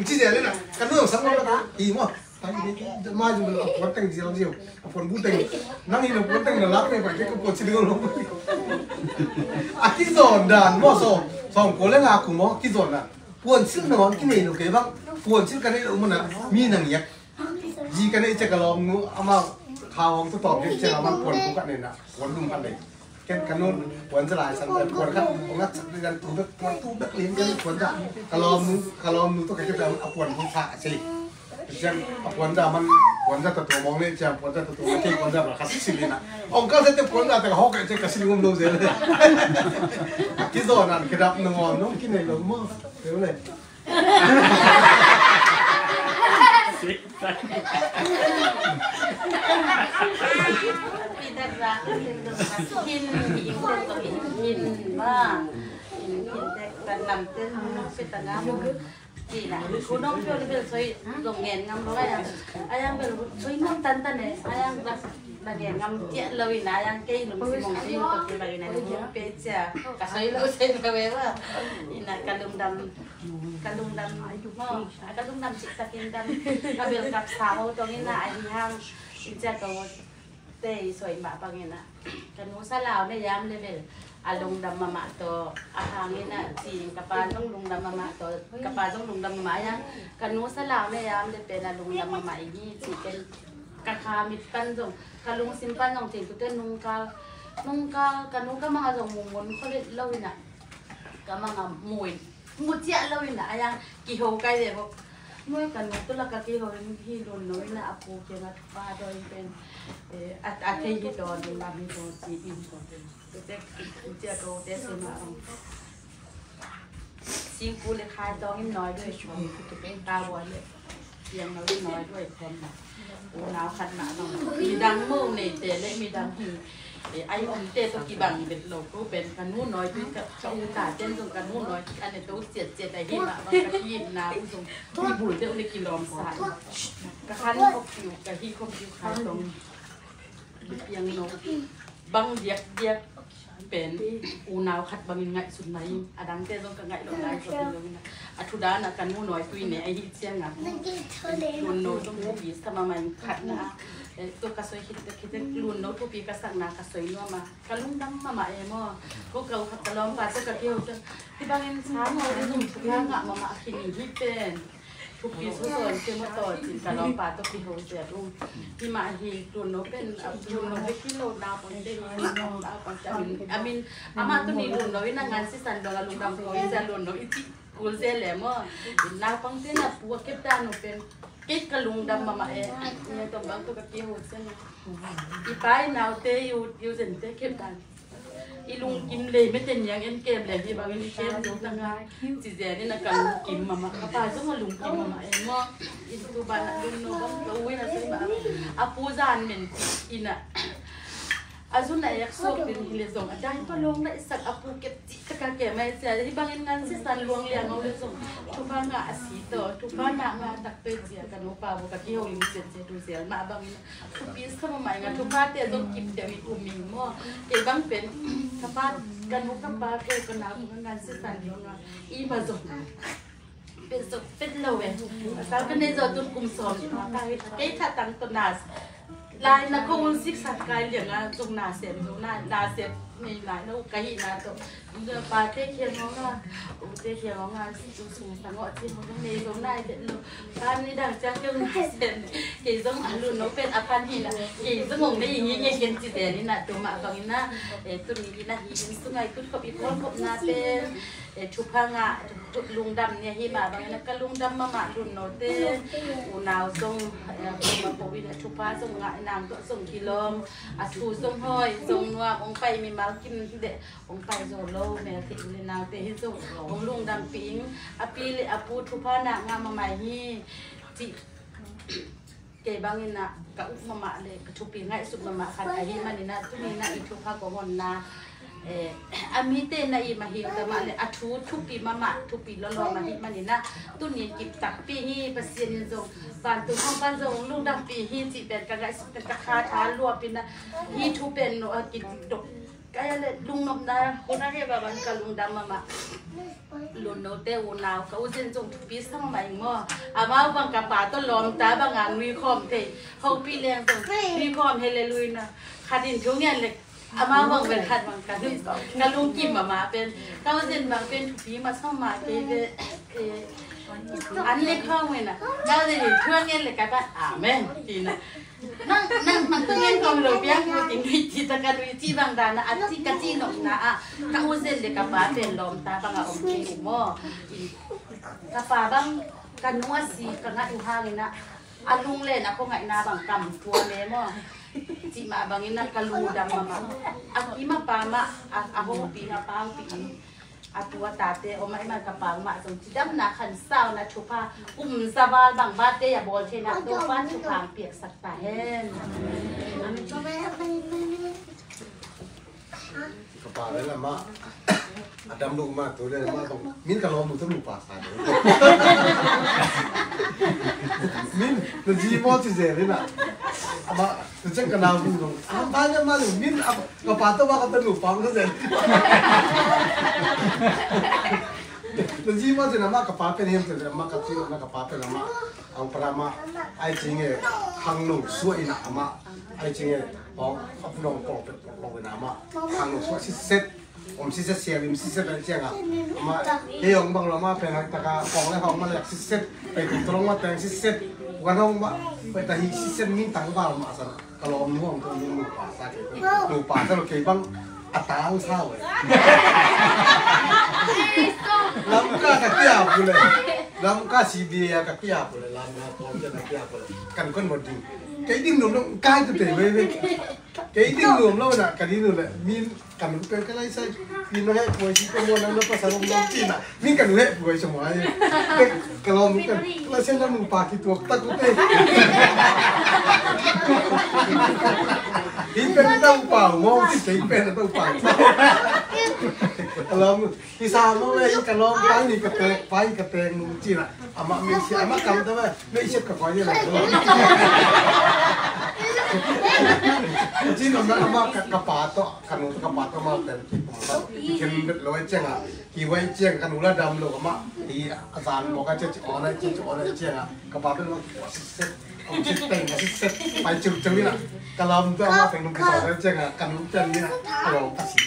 Ci zen le na. Ka nun sang lo ka. Hi mo. Pai dek ma zong lo a puan teng ziau ziau a puan bu teng nang hi lo puan teng na lak ne pai dek ko puan si ding lo. A kizon dan mo so song ko le nga ku mo kizon dan puan sil na wan kinei lo ke bang puan sil ka nei lo mo na mi nang yak ji ka nei che ka lawm nu ama kha hong to to ke che ama puan ku ka nei na puan lum ka nei. Ken ka nun puan za lai san pen puan khat hong at sak dan tu bek puan tu bek lin ka nun puan za ka lawm nu ka lawm nu to ka ke pen a puan hong tha a sei. Ciang a puanza man, puanza tatuam mawng leh ciang puanza tatuam mawng, kei puanza ba ka silh ina. Ong kal sete puanza ta ka hawk eh ciang ka silh ngum lo zel. A kizaw nan kidap na ngawm nong kinei lo maw. Tel le. Peter ba, hin, hin, hin, hin, ba. Hin, hin, tek, kan lam, tel, nong, peter ngam. Ci na, thu nong pio na bel soi zong ngen ngam lo a yang. A yang bel soi ngam tantan e. A yang la, la ngen ngam ciah lo ina, a yang kei lungsim ong ci to ki bang ina, lungsim pe cia. Ka soi lo soi lo e ba. Ina ka lungdam, ka lungdam, mo, ka lungdam ciktakin dam. Ka bel kap sa ho tong ina, a hi hang. Cia ka ho. Tei soi mah bangin ah, ka nu salau ne yam le bel a lungdam mahmah tawh, a hangin ah cing ka pa zong lungdam mahmah tawh, ka pa zong lungdam mahmah a, ka nu salau ne yam le pen a lungdam mahmah i hi ci ken ka kha mit pan zong, ka lungsim pan zong cing tute nungkal, nungkal ka nu ka mang a zong mumun khollet lo in ah, ka mang a muin mu ciah lo in ah, a yang kiho kai le bok. Noi ka nu tu la ka kiho in hi lun lo in ah, a pu kiang a thupha dawi pen, eh, a, a thei hi dawn, lungdam hi dawn ci in ko pen. Tute, tute ko te sima ong. Singku le khai tawng in noi dawi chuang, tute pen ta bua le. Piang lo in noi dawi khom na. Unau khat mah bang. Midang mo neite le midang hi. Eh, ai omte tawh kibang bet lo ko pen ka nu noi tui ka, ka u ta ten zong ka nu noi tui a ne to siat siat a hi mah bang ka ki na u zong ki bul te u le kilawm sa. Ka khan khop piu, ka hi khop piu khai tong. Piang no. Bang diak diak pen unau khat bangin ngaihsut mai. A dangte zong ka ngaih lo ngaihsut lo. A thu dan a ka nu noi tui ne a hi ciang a. Lun no zong thupi sa mahmah in khat na. Eh, tua ka soi khit, khit, lun no thupi ka sak na ka soi nuam a. Ka lungdam mahmah e maw. Ko ka u khat ka lawmpa tua ka kiho tua. Hi bangin sa maw, i zong thupha ngah mahmah a khin i hi pen. Thupi sawsawn ke maw taw cin ka lawmpa tua kiho zia um. Hi mah hi lun no pen, a lun no bek hi lo naupang te hi, naupang te a min, a min, amah tuni lun no in a ngan sisan dong a lungdam ko i zia lun no i cih. Kul zel le maw. Naupang te na pu a kep dan uh pen. Kei ka lungdam mahmah e. Nia tawm bang tawh ka kiho zel le. I pa i naute i u, i u zente kep dan. I lungkim le mete niang en kem le hi bangin i kem zo tanga. Ci zel in a ka lungkim mahmah. Ka pa zong a lungkim mahmah e maw. In tu ban a lung no bang ka u in a sai mahmah. A pu zan men in a. A zun a ek suak din hi le zong a dai pa long na i sak a pu kep cih taka ke mai sia hi bangin ngan sisan luang liang au le zong thupha ngah a si tawh thupha ngah ngah tak pe sia ka nupa bu ka kiho lim siat siat tu sial mah bangin thupi sa mahmah inga thupha te zong kip deuh i um ing maw kei bang pen ka pa ka nu ka pa kei ka nau ka ngan sisan liang a i ma zong. Pen sawt pen lo e. Asal ka nei zaw tun kum sawm. Kei kha tang tawh na. Lai na kong un sik sak kai liang a zong na sem zong na, na sem nei lai na u ka hi na tawh. Pate khiang ngawng a, ute khiang ngawng a, tu sung sang ngawh cin ngawng nei zong na i pen lo. Kan ni dang ciang kei ung na sem. Kei zong a lun no pen a pan hi na. Kei zong ngawng nei hi nge ken ci zel hi na tu mah bang hi na. E tu ni hi na hi in sungai kut khop i pawl khop na pen. E, thupha ngah, lungdam nia hi mah bangin a ka lungdam mahmah lun note. Unau zong, e, ma po in a thupha zong ngah nang tawh zong kilawm. A thu zong hoi, zong nuam, ong pai mimal kim de, ong pai zo lo, mel thei le naute hi zong, ong lungdam pi ing. A pi le a pu thupha na ngah mahmah hi. Ci, Kei bangin ah ka up mahmah le ka thupi ngaihsut mahmah khat ahi manin ah tuni in ah i thupha kong honna, eh, a mite na i mah hi uh ta mah le a thu thupi mahmah thupi lawlaw mah hi manin ah tuni in kip takpi hi. Pasian in zong vantung hong pan zong lungdampi hi cih pen ka ngaihsut pen ka kha tha luap in ah hi thu pen no a kidok Kaya le lungnopna hun a heh bang ka lungdam mahmah. Lun note unau ka u Zen zong thupi sa mahmah ing maw. Amau bang ka pa tawh lawmta bang a nui khawm thei. Hopih leng zong nui khawm he le lui na. Khat in thu ngen le amau bang bel khat bang ka nui ka lungkim mahmah pen. Ka u Zen bang pen thupi mah sa mahmah kei ve. Eh, an le khawm ngen a. Ka u Zen in thu ngen le ka ta amen. Ti na. Nang, nang, nang tu ngen kong lo piang ko ting nui ti ta ka nui ci bang dan a ci ka ci nop na a ka u Zen le ka pa pen lawmta bang a om ci u maw. I, ka pa bang ka nu a si ka ngat u hangin a A lunglen a khuangaihna bang kam tua me maw? Cih mah bangin a ka lungdam mahmah. A kim a pa mah a, a hopih a pangpih in a pu a tate om a, eimah ka pau mah zong cidamna khansauna thupha kum zaval bang birthday a bawl theihna Topa thupha piaksak ta hen. Ka pa le lama a dam lo ma tu le lama bang min ka lawm tu nu pa sa de. Min na ji mo ci ze le na. Ama tu chen ka na bu lo. A ba le ma lu min a ka pa to ba ka ta nu pa ma ze. Na ji mo ci na ma ka pa pen hem te ma ka ci na ka pa pen ama ang para ma ai ci nge hang no suai na ama ai ci nge bong a pu dong pong pe pong lo na ama hang no suai si set. Om si set sia lim si set ai ciang a ama he ong bang lo ma pen hak ta ka pong le hong ma le si set. Pe kum to lo ma teng si set. Wan hong ma pe ta hi si set min tang ba ma sa. Ka lawm nuam tu min nu pa sa ke. Nu pa sa lo ke bang a tang sa we. Lam ka ka kia pu le. Lam ka si bia ka kia pu le. Lam ka pom ka kia pu le. Kan kon mo ding. Kei ding nuam lo kai tu te we we. Kei ding nuam lo na ka ding nu le. Min kan nu pen ka lai sai. Min no he poi si ko mo na no pa sa lo mo ti na. Min kan nu he poi so mo ai. Ka lawm kan. La sen la nu pa ki tuak ta ku te. Hi pen ta u pa mo ti kei pen ta u pa. Ka lawm. Hi sa mo le hi ka lawm pa ni ka te pa hi ka te nu ti na. Ama mi si ama kam ta ba. Mei siat ka koi ni la. Cin om na ama ka, ka pa to, ka nu ka pa to ma ten ki kum ta. Kem bet lo ai ciang a. Ki wai ciang ka nu la dam lo ama. Hi a zan mo ka cia ci on ai cia ci on ai ciang a. Ka pa bet lo ki wa sit set. Om sit teng ka sit set. Pai ciu ciu ni la. Ka lam to ama teng nu ki sa ai ciang a. Ka nu ten ni la. Ka lo ka sit.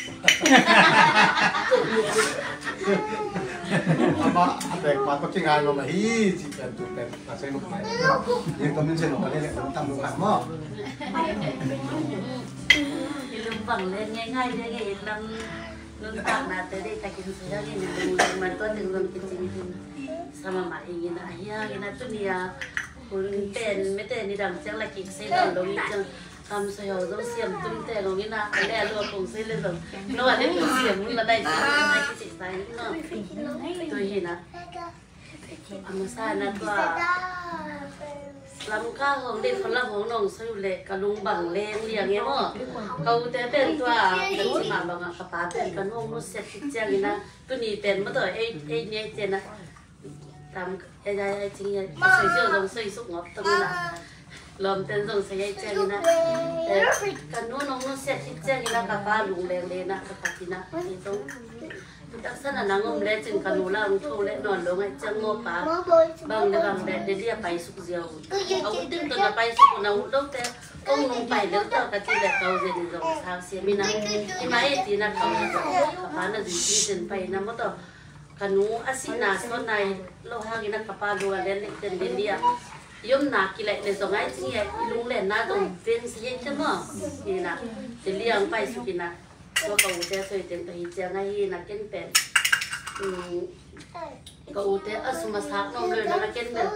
Ama a tek pa to ki ngai lo ma hi ci pen tu pen. Ka sai luk mai. Yen ka min sai luk mai le tam luk mai mo. Ilum bang le ngai ngai le ngai lam nun tak na te de ta kin sai ngai ni lum man to ding lum kin sing kin. Sama ma ing ina hi a ina tu ni a. Kun pen me te ni dang chang la ki sai dang lo ni chang. Kam sai ho zong siam tum te lo ni na. Ale lo kong sai le zong. No ale kong siam mun la dai sai na ki sai sai no. Tu hi na. A masa na tua Lamka hong dei khalam hong nong soi uh leh ka lung bang leng liang e maw. Ka ute pen tua ka ci mah bangah ka pa pen ka nong nusiat khit ciangin ah tuni pen maw tua ei ei ni ei cian ah tam ei ei ei cing ei ka soi sio zong soi suk ngop tong in ah. Lawmten zong sa ei ciangin ah, eh, ka nu nong nusiat khit ciangin ah ka pa lung leng le na ka khat in ah, ei zong taksa na nang om lecin ka nu la hong tho le nawn lo ngaih ciang maw pa. Bang le bang le Delhi a paisuk ziau. A ut ding tawh na paisuk uh na ut lote hong nung pai lel tawh ka ti le ka u zen in zong sang siam in ah. Hi mah ei ti na ka u zen ka pa na zui cin zen pai in ah maw tawh. Ka nu a sihna sawn nai lo hangin a ka pa lu a lian lek ten Delhi ah i omna kilaih le zong ai cing i lunglenna zong veng sa hi te maw? Hi na Delhi ah hong paisuk in ah tua ka ute a soi teng ka hi ciang ahi na ken pen ka ute a sum a sak nong lo na ken pen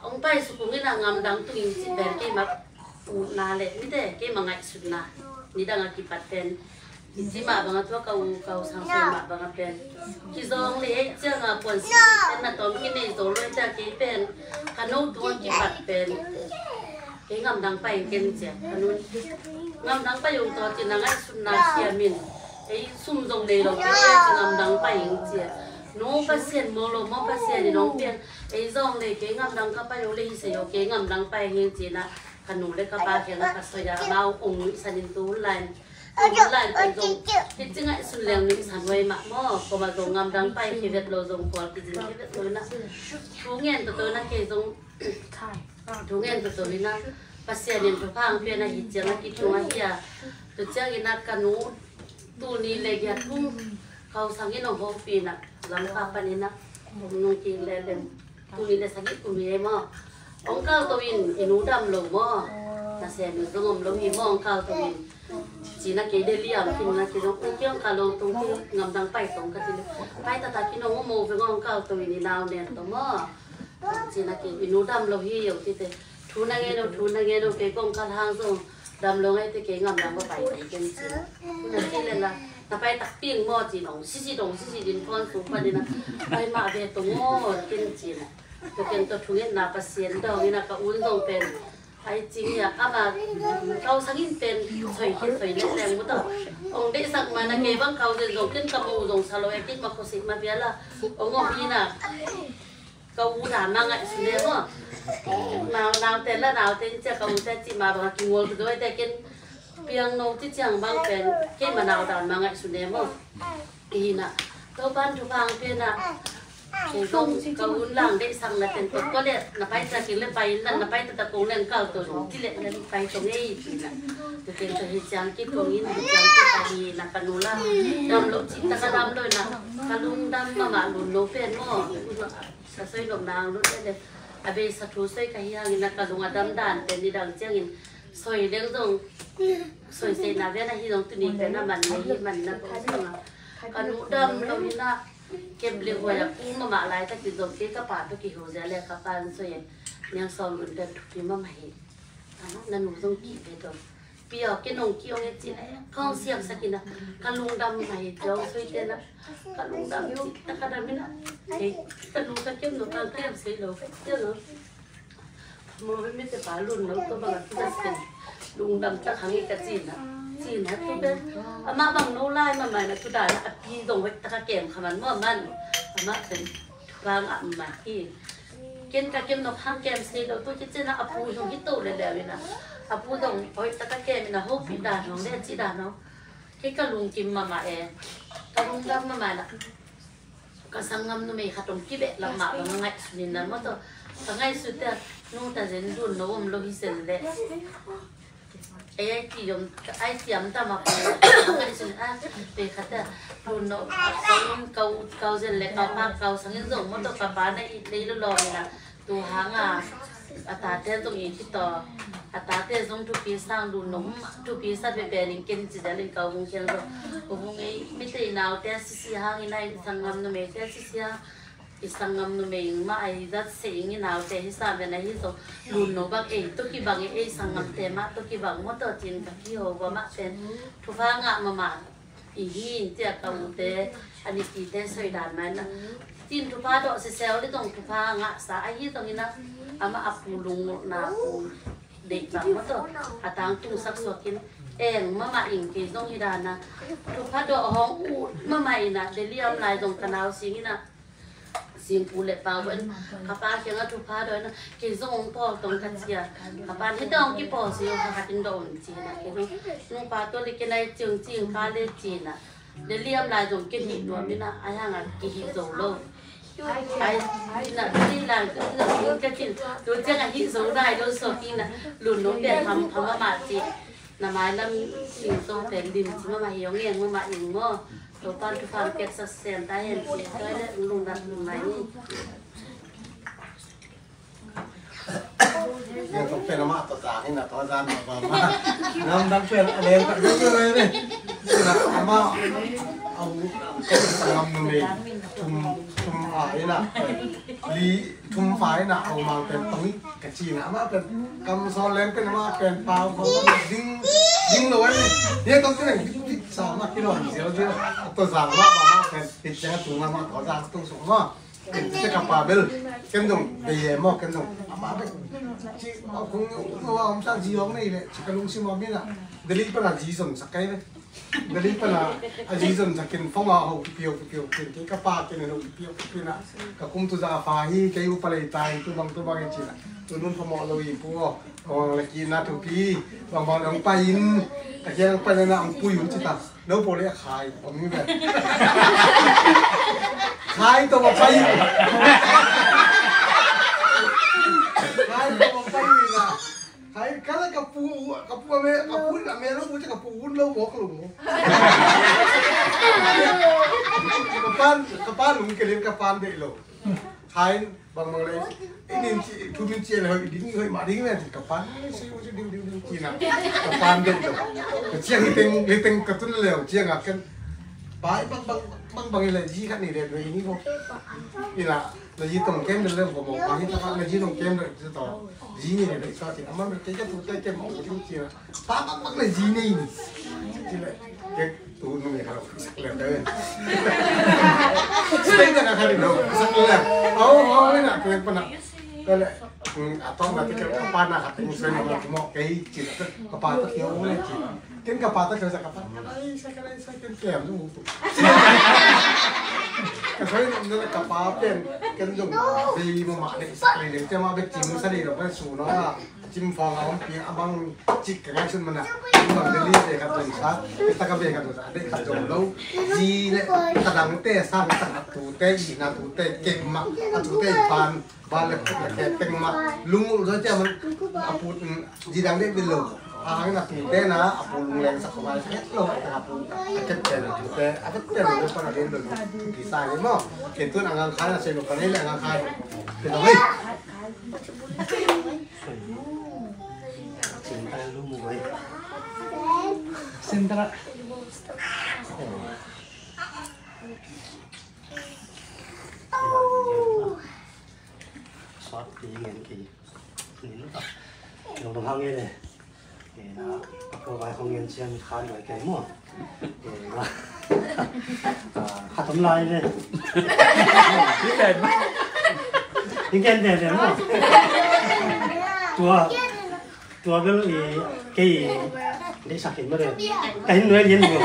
hong paisuk ung in ah ngamdang tung in cih pen keimah utna le mite keimah ngaihsutna nidang a kipat pen. Ci mah bangah tua ka u ka u sang soi mah bangah pen kizawng le ei ciangah puan si pen na tawm kinei zo lo ei ciah kei pen ka no tua kipat pen kei ngamdang pai ken ciah ka nun ngamdang pai ung tawh ci na ngaihsutna siamin ei sum zong nei lo kei ci ngamdang pai ing ciah no Pasian maw lo maw Pasian in hong pian ei zawng le kei ngamdang ka pai ung le hi sei aw kei ngamdang pai ing ci na ka nu le ka pa kiangah ka soi a amau ong nuihsan in tu hun lai tu hun lai pen zong hi ci ngaihsun leng nuihsan huai mah maw koma zong ngamdang pai khi vet lo zong kual kizin khi vet lo na thu ngen toto na kei zong thu ngen toto hi na Pasian in thupha ang pian a hi ciang a kitung ahi a tu ciangin a ka nu tuni le giat thum kau sangin hong hopih na Lamka panin a nung king le lem. Tuni le sagih kum hi ei maw? Hong kal to in i nu dam lo maw? Nasem in zong om lo hi maw hong kal to in? Ci na kei Delhi ah kin na kei zong ui kei hong kal lo tung kei ngamdang pai tong ka ti le pai tata kin hong om o ve maw hong kal to in i nau nen to maw? Ci na kei i nu dam lo hi yo ti te Thu na ngen o, thu na ngen o, kei kong kal hang zong dam lo ngai te, kei ngam dam ka pai kong ken ci. Na ci le la, na pai takpi ing maw ci nong sisi dong sisi din phone sung panin a, pai mah ve tong aw ken ci na. Tua ken tua thungetna Pasian dawng ina ka un zong pen ai cing ia ama kau sangin pen soi khit soi lek leng mu tawh ong deihsak ma na kei bang kau zen zong ken ka mu zong sa lo e kik ma khosik ma bia la ong ong hi na. Ka u dan ma ngaihsun e maw. Nau, naute la naute in cia ka ute cih ma bang a kingol ka doi te ken piang no ci ciang bang pen keima nau dan ma ngaihsun e maw. Hi na Topan thupha ang pe na. Kei zong ka un lang deihsak na ten tok ko le na pai ta king le pai in la na pai ta ta kong leng kal to zong ci le leng pai to ngei ci na. Tu ten ka hi ciang ki kong in hi ciang ki ka hi na ka nu la. Dam lo ci ta ka dam lo na ka lungdam ma ma lun lo pen maw. Ka soi nop nang lut le le a beisa thu soi ka hi hangin a ka lung a dam dan pen nidang ciangin soi leng zong soi seina ven a hi zong tuni pen a man na hi man na ko zong a ka nu dam lo hi na kem le huai a kum a mah lai takin zong kei ka pa pe kihu zia le ka pan soi e niang sawm lun pen thupi mama hi. Ama na nu zong ki pe dong. Pia ke nong ki ong e ci na kong siam sakina ka lungdam na hi dong soi te na ka lungdam ci ta ka dam ina. Hei ka nu ka kem no ka kem sei lo ka kem no. Mo be mi te pa lun no to bang tu ka sei lungdam ta khang i ka ci na ci na tu be ama bang no lai ma mai na tu da na a pi dong wek ta ka kem khaman mo man ama pen. Vang a ma hi. Ken ka kem nok hang kem sei lo tu ki cina a pu hong hi to le le ina. A pu dong hoi ta ka kem ina ho pi da nong le ci da nong. Ki ka lung kim ma ma e. Ka lung dam ma ma na. Ka sang ngam nu mei kha tong ki be la ma ba ngai su ni na mo to. Ka ngai su te nu ta zen dun no om lo hi sen le. Ei ai ti yom ai ti am ta ma ko ai sin a pe khat a lun no kau kau zel le kau pa kau sangin zong mo to ka pa na i lei lo lo na tu hang a a ta te zong i ti to a ta te zong tu pi sang lun no tu pi sa pe pe ning ken ci da ling kau hung kiang zong ko hung ei mi te nau te si si hang i nai sang ngam no me te si si hang. I sanggam numei ing mah a i zat se ing i naute hi sa ven ahi zong lun no bang ei tawh kibang i ei sanggamte mah tawh kibang maw tawh cin ka kiho va mah pen thupha ngah mahmah i hi in tia ka ute a nipite soi dan mah in a cin thupha dawh sisel i zong thupha ngahsa ahi zongin a amah a pu lungmulhna pu deih bang maw tawh a tangtung sak suakin eng mahmah ing kei zong hi dan a thupha dawh hong ut mahmah in a Delhi a om lai zong ka nau sing in a Singpu le pau in ka pa kiangah thupha dawn a kei zong hong pawl tong ka ci a ka pa in hita hong kipawl si lo kha khat in dawh un ci na kei zong nupa tua le kei nai ciang cing ka le ci na le liam lai zong kei hih nuam in a a hiang a kei hih zo lo. Ai na ci lai ka ci tu ciang a hih zo nai lo so ki na lun no pian tham tham a ma ci. Na mailam sing song pen lim ci mama hi ong eng mama ing maw. Topan thupha piaksa sem ta hen ci toi le lungdam lungdam ni. Yang tok pen ama to ta ni na to zan ma ba ma. Ngam dang pen a leng ta dang pen ni. Na ama au ken sangam numei tum tum a ina li. Thum fai na au mang pen tong i ka ci na ama pen kam sawl leng pen ama pen pau khong ding ding lo ai. Ye tong ci na dik dik sa ma ki lon ziau ziau a to zang ma ba ma pen dik ziau tu ma ma to zang tu sung ma. Ken ci ka pa bel ken dong de ye mo ken dong ama pen ci au khong no am sa zi ong nei le ci ka lung si mo mi na. Deli pa na zi zong sa kai le. Dali pana a zi zon zakin fong a ho kipi ho kipi ho kin kei ka pa kin ho kipi ho kipi na ka kum tu za fa hi kei u palei tai tu bang tu bang i cina tu nun phamawh lo i pu aw. Awang la ki na thupi bang bang dong pai in ka kiang pai na ang pui u ci ta no po le khai om ni ve. Khai to ma pai u. Khai to ma pai u na. Hai kala ka pu ka pu me ka pu ka me lo pu ka pu un lo mo ka lo mo. Ka pan ka pan lung ke len ka pan de lo. Hai bang bang le. Inin ci tu min ci le hoi ding hoi ma ding me ka pan se u ding ding ding ci na. Ka pan de lo. Ka ci hi teng le teng ka tun le ci nga kan. Bai bang bang bang bang i le zi khat ni le dua i ni bo. I la na zi tong kem de le bo mo bang i ta na zi tong kem de to. Zi ni le sa ti ama me ke ka tu te kem mo tu ti na. Ba bang bang le zi ni ni. Ti le ke tu nu ni ka lo sak le de. Sak le de ka ka ni lo sak le. Au au le na ke pa na. Ka le a tong na ti ke ka pa na ka ting se na mo ke ti ka pa ta ke o le ti. Ken ka pa ta ken sa ka pa. Ai sa ka lai sa ken kem tu. Ka sai na ka pa pen ken jong bei ma ma le sa le le te ma be tim sa le lo pa su no a. Tim fa nga om pi a bang chik ka ngai sun mana. Bang de li de ka tun sa. Ta ka be ka tun sa de ka jong lo. Ji le ka dang te sa ka tu te i na tu te kem ma. A tu te pan. Ba le put le khe peng ma lung ul zoi tia man a put, mm, zi dang dek bil lo. A hang na tu te na a pu lung leng sak ko ba le khe lo a pu a kep pen a tu te a kep pen lo pa na den lo. Ki sa le mo. Ken tun a ngang khai na se lo pa le a ngang khai. Ken lo hei. Sentara lu mu hei. Sentara. Sawt pi ngen ki. Nin ta. Nong dong hang ngen e. E na, ka ko vai hong ngen siang khan vai kai mo. E na. Khat om lai ne. Ingen de de mo. Tua. Tua bel i kei deihsak khin mah de. Ka hin nuai lian bua.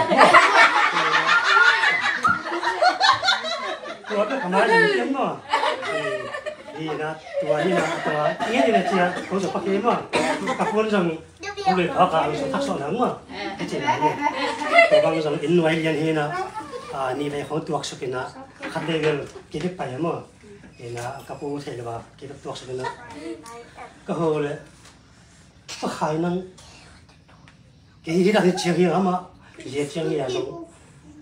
Tua bel ka mai lian khin maw. Hi na tua hi na tua. Nge ni na cia ko zong pa kei maw. Ka pun zong ko lui pa ka zong thak sawh na maw. Ka ci na ni. Tua bang zong in nuai lian hi na. A ni vei khong tuak suk in a. Khat vei bel ki dek pai maw. Hi na ka pu thei le ba ki dek tuak suk in a. Ka ho le. Pakhai nang. Kei hi dah hi ciang hi ama. Zia ciang hi a zong.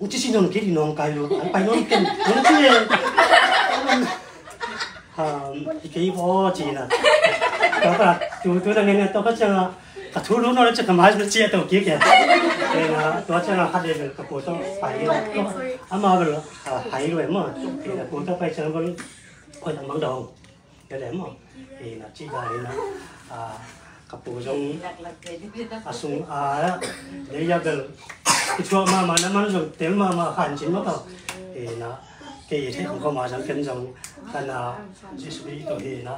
Uci si non kei di nong kai lo. An pai non ken. Nong ci e. Ha, i kei bo ci na. Ka ka tu tu na ngen to ka ciang a. Ka thu lu no le ciang ka mai na ci a to ki ke. Kei na to ciang a khat de ka ko to pai lo. Ama bel hai lo ma. Kei na ko to pai ciang bel. Oi ta mang dong. Ka lem maw. Hi na ci ga hi na. A, ka pu zong a sung a lei a bel. I thuak mama na man zong tel mama khan cin maw tawh. Hi na kei i theih khong khoma zong ken zong ka na Jesuh i tawh hi na.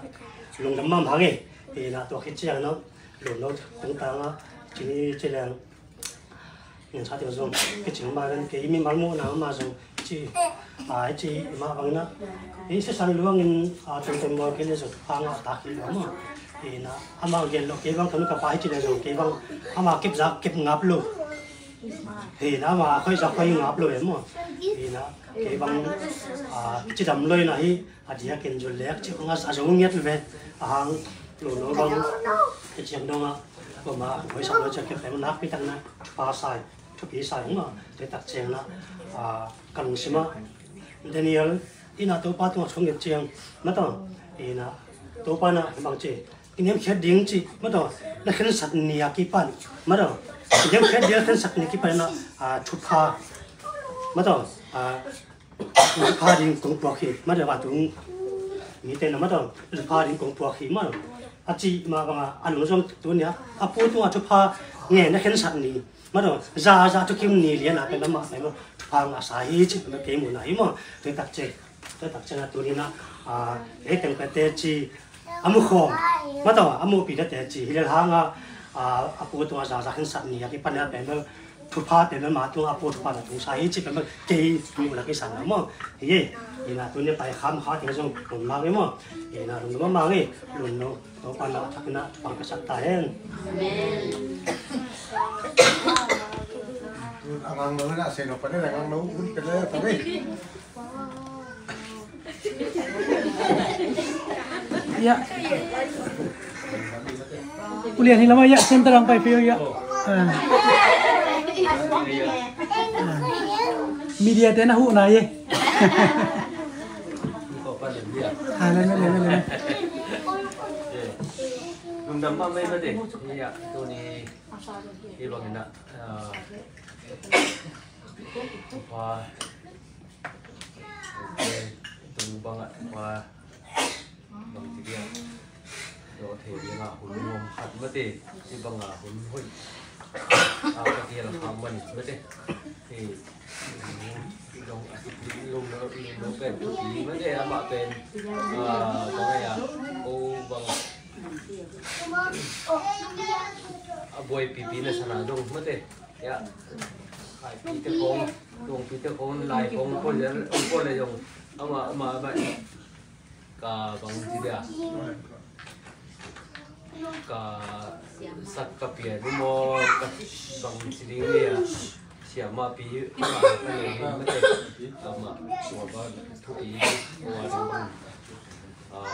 Lungdam mahmah nge. Hi na tua khit ciang no. Lungdam tungtang a cini ci leng. Ngen sa teng zong kicing ma len kei mimal muhna ma zong ci, a, ci ma bang na. I sisan luang in, a, tengteng bawl kei le zong pang a tak hi lo ma. I na ama gen lo kei bang kanu ka pa hi ci le zong kei bang ama kep zak kep ngap lo. Hi na ama khoi zak khoi ngap lo e ma. Hi na kei bang, a, ci dam lo i na hi. A diakin zul lek ci khong a sa zong ngiat ve. A hang lo lo bang. Kei ciang dong a. Ko ma hoi sa lo ciang kei peng nak pi tak na. Thupa sai. Thupi sai hong a. Te tak ciang na. A, ka lungsim a. Daniel. I na Topa tung a chung ngiat ciang. Ma tawh. I na Topa na bang ci. I niam khiat ding ci. Ma tawh. Na khensat ni a kipan. Ma tawh. I niam khiat ding khensat ni a kipan na. A, thupha. Ma tawh. A, Thupha ding kong puak hi, ma deuh a tung mite na ma deuh thupha ding kong puak hi ma. A ci ma banga a nung zong tu nia a pu tunga thupha nge na khensat ni ma deuh za za thukim ni lian a pen amah pen thupha ngah sa hi ci pen kei mu na hi ma. Tui tak cek, tui tak cek a tu ni na a ei teng pete ci a mu khawm ma tawh a muhpi date ci hi lel hanga a pu tunga za za khensat ni a kipan a pen thupha pen ma tunga a pu thupha na tungsa hi ci pen kei muhna kei san maw. Hi hi na tuni pai kham kha teng zong tun mak hi maw. Hi na lungdam mahmah hi. Lungdam. Topa na thak na pang ka sak ta hen. Amen. Angang lo na se no pa ne angang lo un pe le pa ne. Ia. Ulian hi lama ia center ang pai pio ia. Ah. Ah. Media te na hu na ye. Ah, le le le le. Lungdam mahmah ei mate. Ia, tuni hi bangin ah, ah, Thupha, tung bangah thupha bangci dia dawh thei dinga hun nuam khat mate, ci banga hun hoih a ka kial kha man mate. Hei, dong a sik lung lo, lung lo pen thupi mate, amah pen, ah, bang ai a, ko bang a buai pipi na sana dong mate. Ya, khaipite khong, tuangpite khong, lai khong, ko le, ko le yong, ama, ama, ama, ka bang ci dia, ka sak ka pian maw, ka bang ci ding dia, siama pi, ama, ka le ding mate, ama, suaba, thupi, wa ding bang, ah,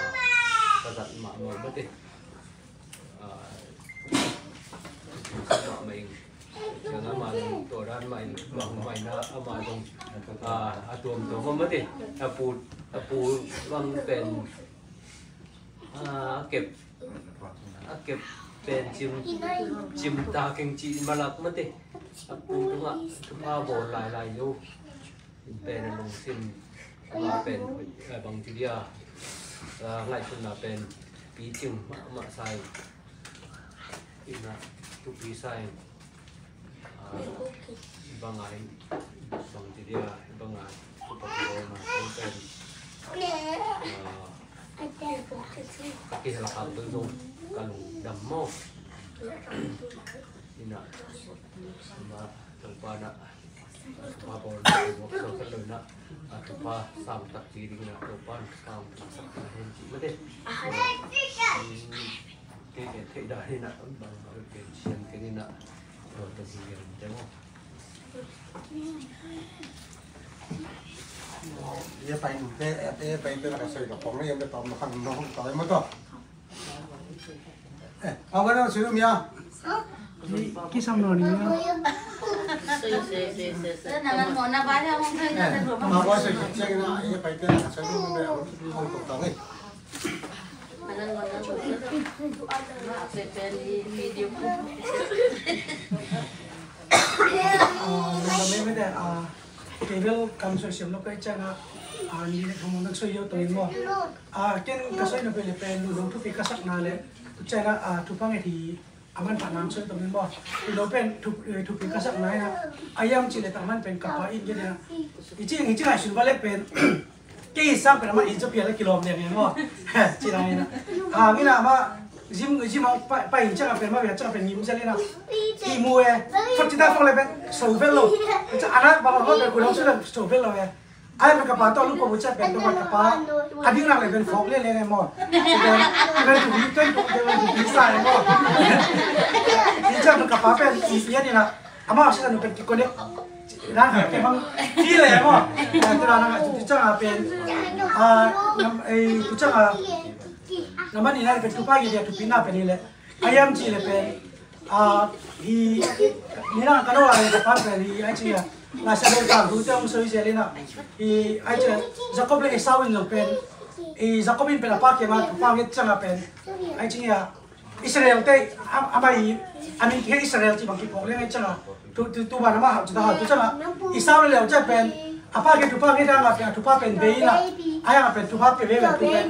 ka zat ma, ma, mate. Ah, mah mah in, yang amah in, tua dan mah in, mah mah in, amah zong, ah, a tuamtuam mah mate, a pu, a pu bang pen, ah, a kep, a kep pen cim, cim ta keng ci malak mate, a pu tungah thupha bawl lailai lo. Pen a lungsim, amah pen, eh, bang ci dia, eh, ngaihsutna pen picing mahmah sa in, ina thupi sa in, ah, bang ai, bang ci dia, bang ai, thupi bawlna pen, ah, a kihel khat pen zong ka lungdam maw. Ina, ama, Topa na, Topa bawl na, Topa bawl na, a Topa sang takpi ding na, Topa sang takpi na hen ci mate. Kei kei thei da hi na, bang bang kei siam kei ni na, Topa si kei te mo. Ye pai nu te, ye pai te na ka soi ka pong, ye me tom na kan no, to mo to. Eh, ang kano sui um ya. Ki, kisam no ni ya. Sui, sui, sui, sui, sui. Eh, ang kano sui, sui, sui, sui, sui. Ah, kei bel kam soi siam lo kai chang a, ah, ni le khamong nak soi yo to in mo. Ah, ken ka soi na pele pen lu lo thupi ka sak na le. Tu chang a, ah, thupha nge thi. Aman pha nang soi tong in maw. Ilo pen thup, eh, thupi ka sak nai na. Ayam ci le ta man pen ka pa in ge na. I ci, i ci ngai sun ba le pen. Kei sang pen ama in zo pia le kilom le nge maw. Ci nai na. Ha, ngi na ama gym, gym pa, pa in chang pen ma bia chang pen ngim zel na. I mu e. Fat ci ta fong le pen so vel lo. Cha ana ba ma pen ku dong su so vel lo e. Ai, pen ka pa tawh a lupa buchat pen tawh ka pa a ding nak le pen phawk le le ne maw. Pen pen tu hi pen tu pen tu hi sa e maw. Hi cha pen ka pa pen i i ni na. Ama sa nu pen ki connect. Na ka ke bang ti le maw. Tu na na tu cha pen. A nam ei tu cha. Nama ni na pen tu pa ye dia tu pi na pen ni le. Ayam ci le pen. Ah, hi, ni na ka no ai ka pan pen hi ai ci ya. Na sa le ka hu te ong soi se le na. Hi ai ci Jacob le Esau in long pen. Hi Jacob in pen a pa ke ma pa nget chang a pen. Ai ci ya. Israel te a, a mai a min ke Israel ci bang ki pok le ngai chang a. Tu tu tu ba na ma ha ci ta ha tu chang a. Esau le le cha pen. A pa ke tu pa nget chang a pen tu pa pen be na. Ai a pen tu pa pe be be tu pen.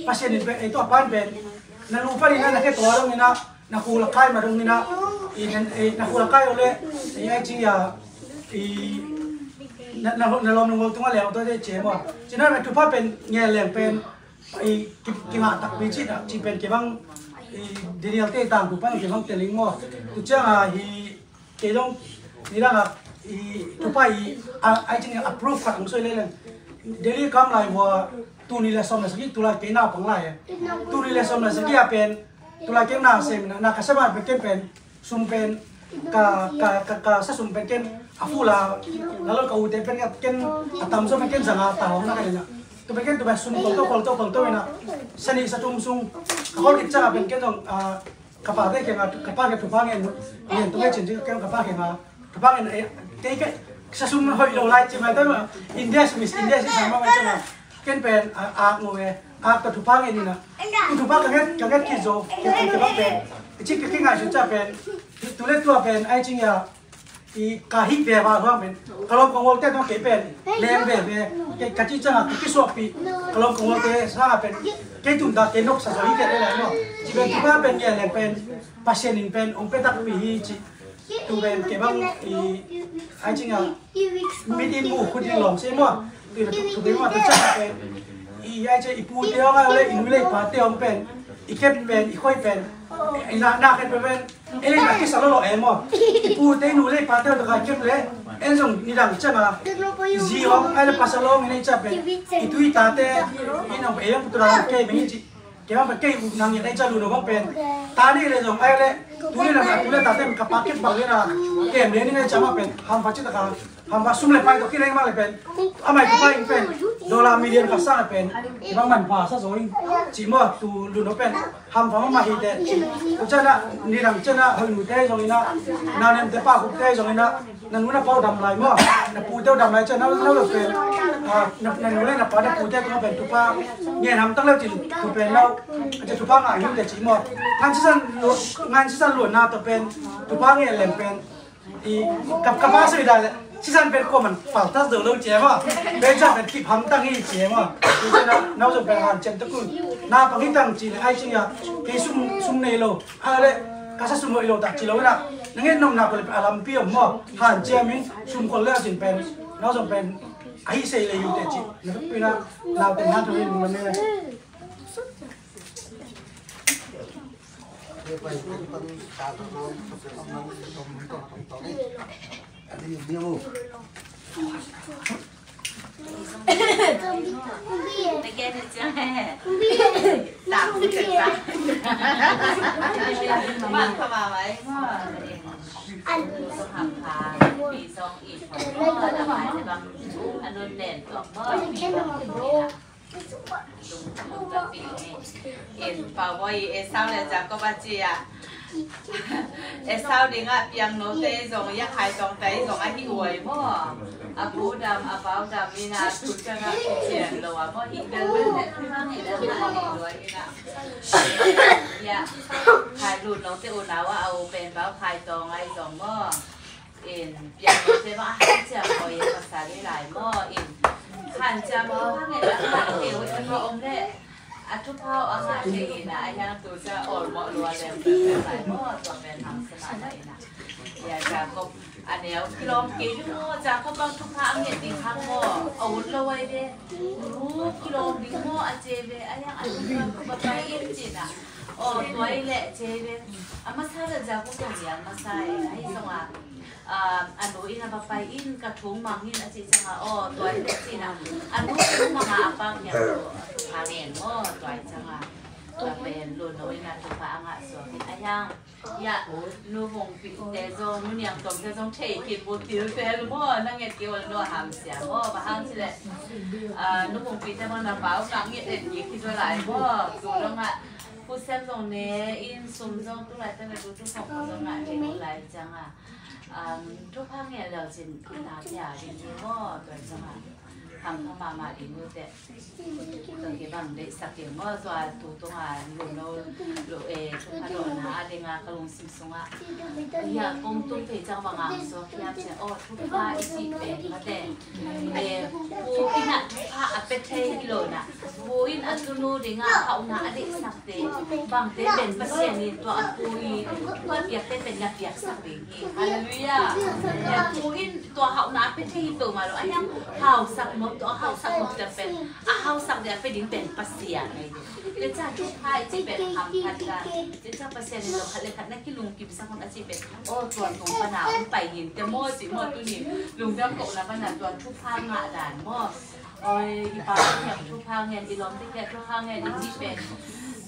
Pasian in pen ei tu a pan pen. Na lu pa ni na na ke to long ni na. Na khul a kai ma dong ina, i, na khul a kai ole, i ai ci ya, i, na, na, na lom nung tung a leng to de che mo. Ci na na tu pa pen nge leng pen, i, ki, ki ma tak pi ci na, ci pen ki bang, i, Daniel te tang tu pa ki bang te ling mo. Tu ciang a hi, ke dong, ni dang a, i, tu pa i, a, ai ci ni approve khat ang soi le leng. Delhi kam lai wa, tu ni le som le sagi, tu lai ke na pang lai. Tu ni le som le sagi a pen, Tulai ken na sem na, na ka sem a pen ken pen, sum pen, ka, ka, ka, ka sa sum pen ken, a fu la, la lo ka u te pen ken, a tam zo pen ken zanga ta hong na ka na. Tu pen ken tu pen sum kol to, kol to, kol to na. Sa ni sa tum sung, ka kol kit cha pen ken zong, a, ka pa te ken a, ka pa ken tu pa ngen, ngen tu ken chin ken ka pa ken a, Ka bangin, eh, kei, kei, sa sum hoih lo lai ci mai ta ma. India si Miss India si sa ma mai ta ma. Ken pen, a, a, ngo e. A, ka thupha ngen ni na. Ka thupha ka nget, ka nget ki zo. Ke, ke, ke bang pen. Ci ke, ke ngai su cha pen. Tu le tua pen, ai ci ya. i ka hih veve hang pen, ka lawm ka gualte tawh kei pen lem veve, kei ka cih ciangah ka kisuahpih, ka lawm ka gualte sangah pen kei tungta kei nopsa zaw hi kei leh maw. Ci pen Topa pen ngen leng pen Pasian in pen hong pia takpi hi ci. Tu pen kei bang i ai cingah mit in mu khut in lawm se maw. Tu pen tu pen maw, tu ciangah pen i ai ci i pute hong ai le i nu le i pate hong pen i kep pen i khoi pen i na na khet pen pen Ei, a kisa lo lo em aw. I pute i nu le i pate tawh ka kep le. En zong nidang ciang a zi hong ai le pasal hong i nei ciang pen i tu i tate i nong ei hong tu dang kei beng i ci. Kei bang pen kei u nang i nei ciang lu no bang pen ta nei le zong ai le tu ni dang a tu le tate ka pa kep bang le na kem le ni ngai ciang bang pen ham pa ci ta ka. Hampa sum le pai tawh kileng mah le pen amah i tupa in pen dollar million khat sang le pen i bang manpha sa zaw in ci maw, tu lun aw pen hampa mahmah hi teh. Tu ciangin ah nidang ciangin ah hoih nute zongin ah, na nemte pa khupte zongin ah, na nu na pa uh dam lai maw, na pute uh dam lai ciang na, na uh pen, ah, na, na nu le na pa na pute tungah pen tupa ngen hamtang le uh cin tu pen na uh a ci tupa ngah hi teh ci maw. Ngan sisan lu-, ngan sisan luanna tawh pen tupa ngen lem pen I, ka, ka pa sui dan le sisan pen kuaman paltas do lo cia maw. Pen cia pen kip hamtang hi cia maw. Tua ciang nau zong pen hanciam takun na pang hi tang ci le ai ci a kei sum, sum nei lo. A le ka sa sum lo i lo tak ci lo na. Na ngen nopna ko le pen a lampi om maw. Hanciam in sum kol le a cin pen nau zong pen a hi sei le yu te ci. Na pen a nau ten han tho hi lung lam le. In Pau Bawi Esau le Jacob a ci a. Esau dingah piang note zong ia khai tong tai zong a hi uai maw. A pu dam a pau dam in a tu ciang a cian lo a maw hi bel bel le tu hang i dam a hi uai in a. Ia khai lut note unau a au pen pau khai tong ai zong maw. In piang te ma hanciam ko ye pasal ni lai maw in hanciam ko hangen a ngah te wi a om le a thupha a ngah te in a yang tu ca ol mo lua lem pe pe lai maw tua pen hang sa ma in a. Ya Jacob a neu kilom ke lu maw Jacob bang thupha a ngah ding hang maw a ut lo ai de. Lu kilom ding maw a ce ve a yang a thupha ba pai in cin a. O tua i le ce ve a masa le Jacob zong yang masa e a hi zong a. A nu in a va pai in ka thung mang in a cih ciangin aw tua in a cih na a nu thung mang a a pang hiam a thupha ngen maw tua i ciangin tua pen lu no in a thupha a ngah suak in a hiang. Ia nu Vung Pih te zong nu Niang Tom te zong thei khin bu til fel maw na nget kei ol no ham sia maw va hang ci leh nu Vung Pih te maw na pau ngah nget en kik hi zua lai maw tu dong ah pu sem zong ne in sum zong tu lai te na tu tu song zong ngah kei lai ciangin. Um, thupha ngen leu cin ina pia ding hi maw tua zong a. Hamkha mahmah ding uh teh. Tua kibang deihsak ding maw tua tu tung a lu no lu e thupha dawhna a ding a ka lungsim sungah. Ia kong tung thei ciang bang ang suak hiam cian aw thupha i cih pen mate. E, pu in a thupha a pia thei hi lo na. Pu in a tunu dingah hauhna a deihsakte bangte pen Pasian in tua a pu i tua piakte pen na piaksak ding hi. Halleluiah. Pu in tua hauhna a pia thei hi peuhmah lo a hiang hausak nop tua a hausak nopte pen a hausak ding a pia ding pen Pasian ahi ding. Tua ciang thupha i cih pen hamphat ta. Tua ciang Pasian in lo khat le khat na kilungkimsak hun a cih pen aw tua tung pana hong pai hin te maw cih maw tuni lungdam kohna pana tua thupha ngah dan maw. Oi, i pa hiam thupha ngen, i lawmte hiam thupha ngen, i cih pen.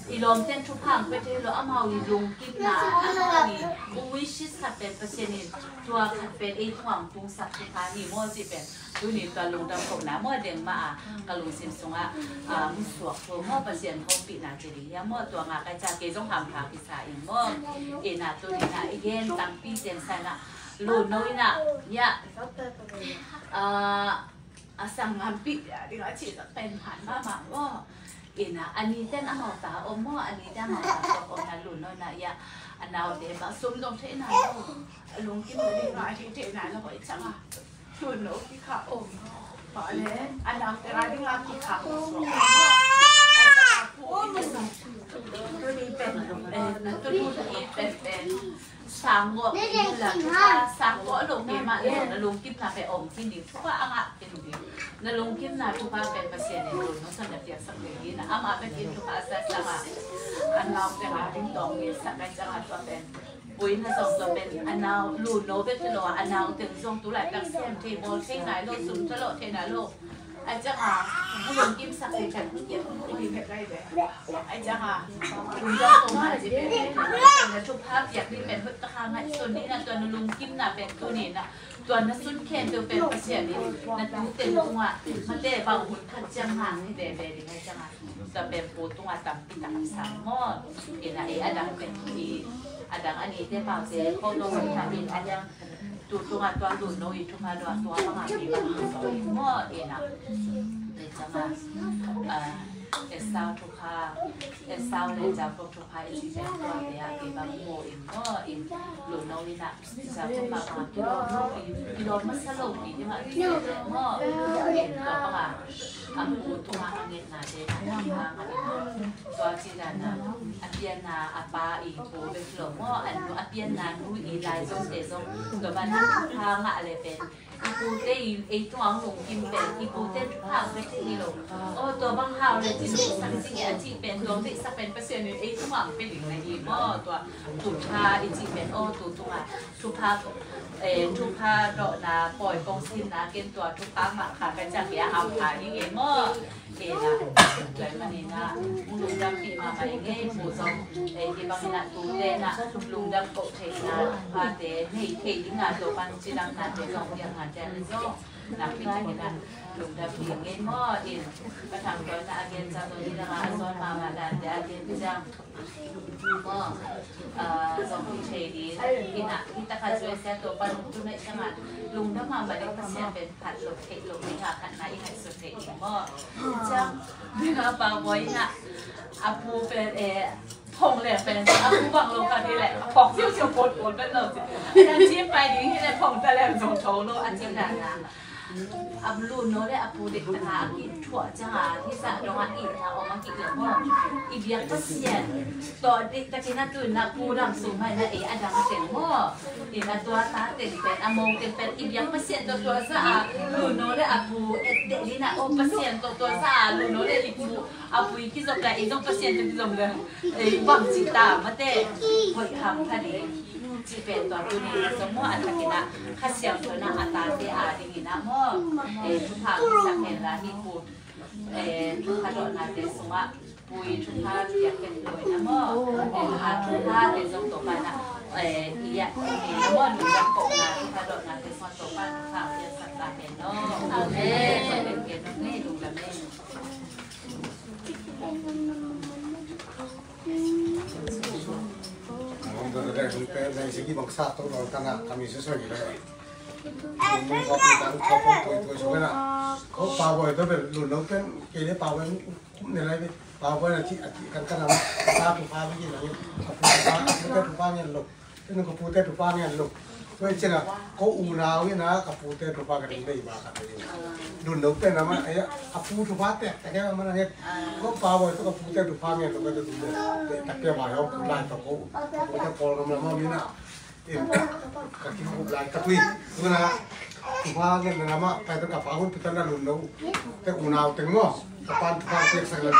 I lawmte thupha ang pia thei lo, amau i lungkimna, amau i wishes khat pen Pasian in, tua khat pen ei thuang tungsak thupha hi maw cih pen. Tuni tua lungdam kohna maw deng mah a, ka lungsim sungah, a, musuak tua maw Pasian hopihna cih ding hiam maw tua ngah kai ca kei zong hampha kisa in maw. Ina tuni na i gen tampi teng sa na, lu no ina, ya. A, a sang ngampi dia ding a ci tak pen han mama maw. Ina, a nite'n amau ta om maw, a nite'n amau ta tawh om na, Lunno ina, ia, a naute bang sum dong thei nai lo, a lungkim na ding ngai thei thei nai lo, hoih ciang a Lunno kikhah om. Pale, a naute a ding a kikhah om. Ai, ka pu, tuni pen, eh, tuni pen pen. Sanggawh, sanggawh lo keimah le na lungkimna pen om khin ding, thupha a ngah khin ding. Na lungkimna thupha pen Pasian in Lunno tawh na piaksak ding hi na, amah bek in thupha a sa ciang a, a nau pen a ding tawng ngetsak a ciang a tua pen. Pu ina zong tua pen a nau, Lunno bek hi lo a, a nau teng zong tu laitak sem thei, bawl thei nai lo, sum thalawh thei nai lo. Ai ciang a, bu lungkimsak thei khat hi kei. Ai ciang a, lungdam ko mah ci pen, na thupha piak ding pen hoih tak a ngaihsun ni na, tua na lungkimna pen tuni na, tua na sun khempeuh pen Pasian in na tute tungah, mate bang hun khat ciang hang hi veve ding ai ciang a. Tua pen pu tungah tampi tak a sang maw. Ina, ei a dang pen i, a dang a nite paute ko dong hi kha in a dang Tu tungah tua Lunno i thupha lo a tua bangah kei bang mu zaw in maw ina. Tua ciangah, ah, Esau thupha, Esau le Jacob thupha i cih pen tuate ah kei bang mu in maw in. Lunno ina Jacob mah bangah kilawm lo in, kilawm masa lo pi hi mah in maw in tua bangah a pu tungah a ngetnate a Tua ci dan a, a pianna a pa i pu bek lo maw, a nu, a pianna nu i lai zongte zong, tua ban a thupha ngah le pen i pute i ei tungah hong lungkim pen i pute thupha hong pia thei hi lo. Aw, tua bang hau le cin deihsak ci nge a cih pen, tua deihsak pen Pasian in ei tungah hong pia ding na hi maw, tua thupha i cih pen, aw, tu tungah thupha, eh, thupha dawhna pawi kong sinna ken tua thupha ngah kha ka ciang kei a hampha hi nge maw. Kei na, tua manin ah, lungdampih mahmah ing ei, pu zong, eh, hih bangin ah tute na lungdam koh theihna, pate nei thei ding a, tua pan cidamnate zong, piaknate zong, nakpi takin ah lungdampih ing ei maw, in, ka thangtawn na a gen ciang zong, hih dang a a zawn mahmah dante a gen ciang, Maw, ah, zong hi thei ding. Hi na, hi takhat zui sia tua pan tu na i ciangah lungdam mahmah ding Pasian pen phat loh theih loh ding a khatna i ngaihsut theih ding maw. Ciang ding a pa bawi na a pu pen e, phong leng pen a pu bang lo khat hi leh a phong siusiu pawtpawt pen lo ci. A dan cim pai ding hi leh phong ta leng zong tho lo a ci dan a. A Lunno le a pu deih taka a kithuah cianga hisa dongah itna om a kih leh maw, i biak Pasian tawh deih takin a tuin a pu dang sung mai na ei a dang teng maw, in a tua ta teng pen a mong teng pen i biak Pasian tawh tua za a Lunno le a pu et deih dina aw Pasian tawh tua za a Lunno le i pu a pu i kizop le i zong Pasian tawh kizop le ei bang ci ta mate hoih hang pha ding. Ci pen tua tuni na zong maw a takin ah Kha Siangtho na a tate a dingin ah maw, eh, thupha hong sak hen la hih pu, eh, thupha dawhnate sungah pu i thupha piak pen lo in ah maw, eh, a thuphate zong Topa na, eh, i ah dingin ah maw, lungdam kohna thupha dawhnate sungah Topa thupha hong piaksak ta hen aw. Amen. Amen. Lungdam hen. Tua ciangin ko unau in ah ka pute thupha ka ding bei ba ka ding. Lunno pen amah a pu thupha tektek e amah na nget. Ko pa bawi tawh ka pute thupha ngen lo ka ding. Tektek e ba yau pu lai tawh ko pute pawl ngam lam a mi na. In ka kikhup lai tak ui. Tuna thupha ngen na amah pai tawh ka pa hun pi tan na Lunno te unau teng maw. Ka pan thupha piak sak le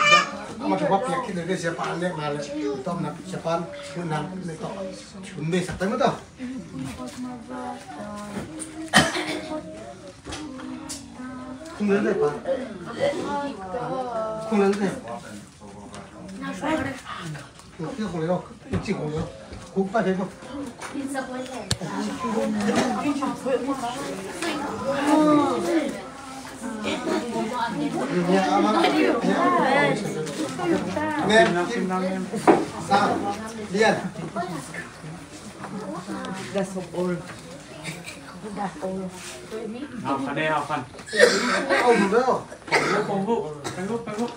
amah thupha piak khit le te sia pa an nek na le. Tom na sia pan hun na ne tawh. Hun bei sak pai maw tawh. Khung lel deh pa. Khung lel deh. Khung lel deh. Khung lel deh. Khung pa deh ko. Nè, Kim, Sa, Lian. That's all. Hau khan e, hau khan. Hau khan e. Penguk, penguk, penguk.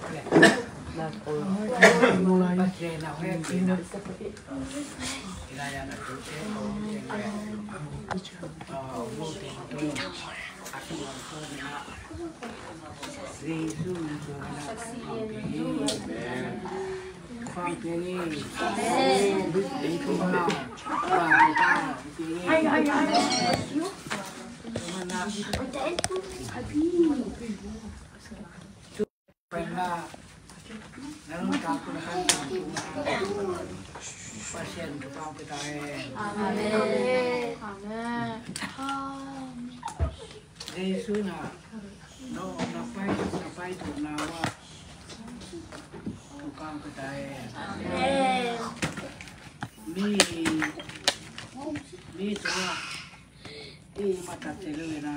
Pasian thupha pia ta hen. Amen. Amen. Jesu na, no, na pai, na pai tu na wa. Thupha pia ta hen. Amen. Mi, mi tu na, i mata te lu na.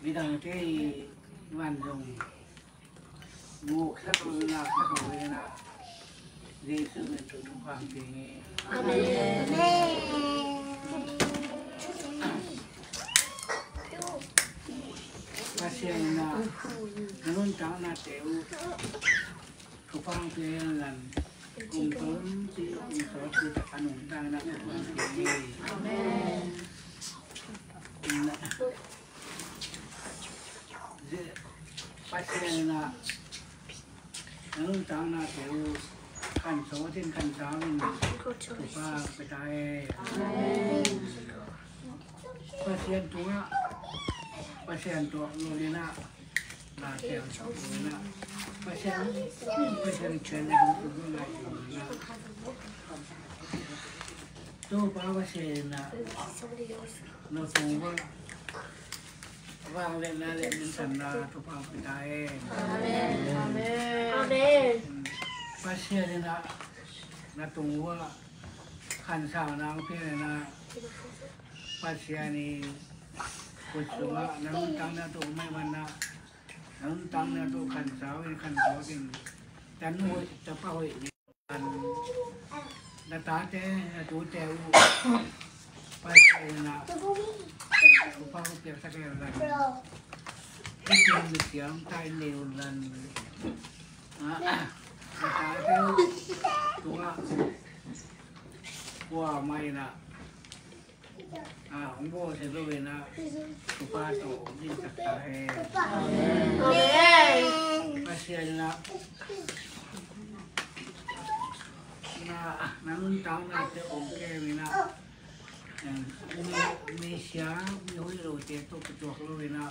Midang te i van zong. Amen. Pasian na nuntakna te uh thupha pia in lan kum tom ci kum sawt ci a nuntakna thupha pia in. Amen. Pasian na nuntakna te uh khan sawt in khan sau in thupha pia ta hen. Amen. Pasian tungah Pasian tawh lolina na siang sau lolina Pasian Pasian thian na hong tung ngai lolina Topa Pasian na no tung wa vang le na le min san na thupha pia ta hen. Amen. Amen. Pasian in na na tung wa khan sau nang pia na Pasian in kut sungah na nuntakna tu mai man na na nuntakna tu khan sau in khan sau in tan hoih tapa hoih ni. Na tate na tute uh Pasian na thupha pia ta hen lan. Pasian mi siam tai neu lan. Na tate uh tua kua mai na. A, hong bawl se lo in a, thupha tawh hong ding tak ta hen. Amen. Pasian in a, na, na nuntakna te hong kem in a, mi, mi sia, mi hoih lo te tawh kituak lo in a,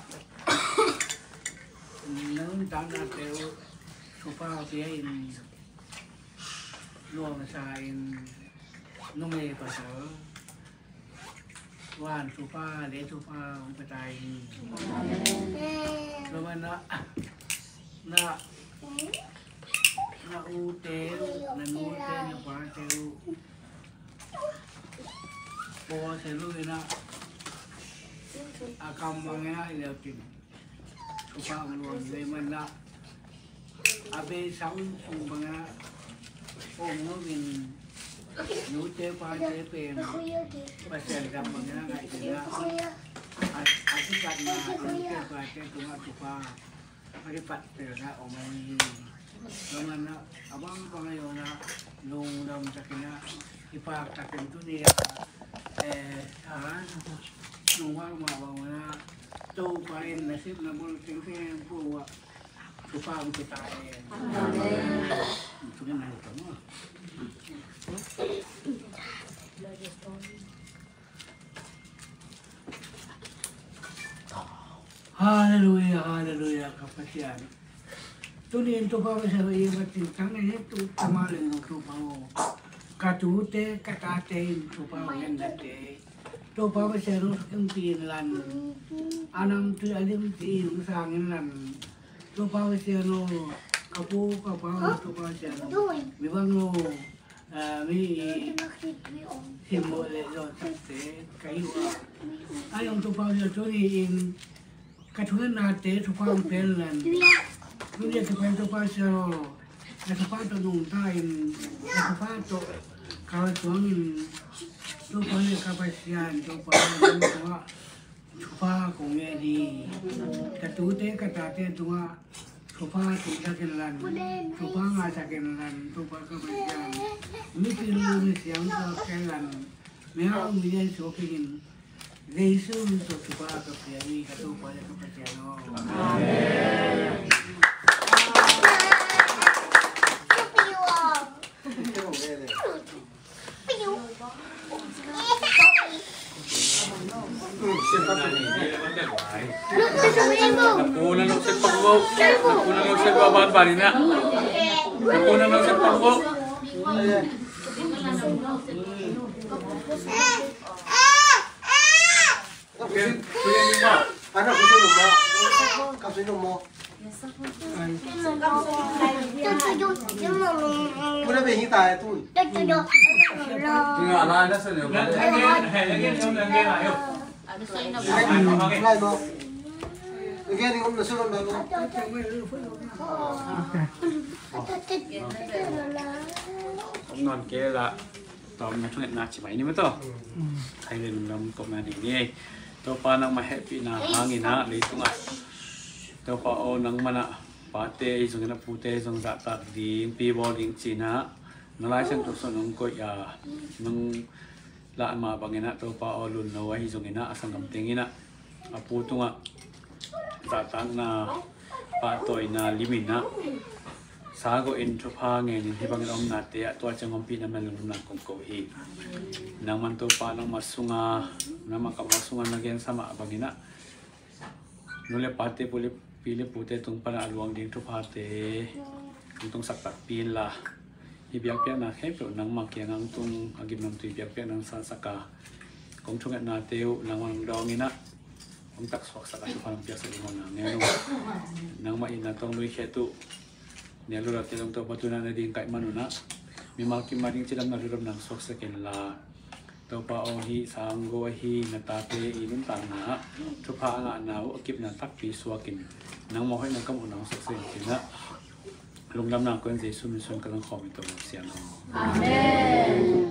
na nuntakna te uh thupha pia in, nuamsa in, numei pasal van thupha, lei thupha hong pia ta in. Amen. Tua manin na, na, na ute uh, na nute, na pate uh pawl se lo in a, a kam bang in a, i leu tin thupha hong nuam hi manin a, a beisa sung bang a om lo in, nute pate pen Pasian gam bang a ngaih in a, a, a kipatna nute pate tungah thupha a kipat pen a om ahi hi. Tua manin a, a bang bang a i om a, lungdam takin a, kipak takin tuni a, eh, a, nung bang mah bang a, Topa in nasepna bul tengteng pua thupha hong pia ta hen. Amen. Halleluia, halleluia, ka Pasian. Tuni in Topa Pasian, i va cintang na hi tu tama leng nong Topa aw. Ka tute, ka tate in Topa aw, ngen na te. Topa Pasian aw, in ti in lan. A nam tui a lim ti in hong sang in lan. Topa Pasian aw, ka pu, ka pa aw, Topa Pasian aw. Mi bang aw, ah, mi himawh le zawhsakte ka hi uh a. Ai ong Topa Pasian aw, tuni in ka thungetnate thupha hong pia in lan. Tuni a kipan Topa Pasian aw, na thupha tawh nungta in, na thupha tawh kalsuang in, Topa le ka Pasian, Topa le nang tungah thupha kong ngen hi. Ka tute ka tate tungah Topa thangsak in la, Topa ngaisak in la, Topa ka Pasian. Mipil misiang ka ken la, mihau midian suak in, Jesu min suak Topa ka pia hi ka Topa le ka Pasian aw. Amen. Na pu na nong sep pak vo. Na pu na nong sep vo, ban ban ina. Na pu na nong sep pak vo. Anak kusin, kusin mo. Anak kusin mo. Kapsin mo. Muna be hita tu. Lai mo. Again, yung nasunod na mo. Om non kela. Tawm na thungetna ci mai ni maw taw. Hai le lungdam kopna ding ni. Topa nangmah hehpihna hangin ah leitungah, Topa aw, nangmah na pate hi zongin ah pute hi zong zahtak ding, pi bawl ding ci-in ah na Lai Siangtho sung nong koih a, nong lah mah bangin ah, Topa aw, lunno ahi zongin ah a sanggam tengin ah a pu tungah zahtakna, pahtawina limin ah sagawh in thupha ngenin hih bangin a omnate ah tua ciang ompihna man lungdamna kong ko hi. Nangman Topa nangmah sunga, nangmah kammal sunga na gensa mah bangin ah nu le pate, pu le, pi le pute tung pan ah a luang ding thuphate hong tungsak takpi inla, hih biakpiakna khempeuh nangmah kiangah hong tung a gimnamtui biakpiakna hong sansak a, kong thungetnate uh nangmah hong dawngin ah hong taksuaksak a, thupha hong piaksak ding hong nang ngen uh. Nangmah in na tawng luikhiat uh, nia lulatte zong Topa tuna na ding kaih man un ah, mimal kim a ding cidamna lungdamna hong suaksak inla, Topa aw, hih sanggo ahi na tate i nuntakna ah thupha a ngahna uh a kipna takpi suakin nangmah hoihna kam uh nang suaksak in ci-in ah lungdamna kong ko in, Jesu min suang ka zang khawm hi, Topa Pasian aw. Amen.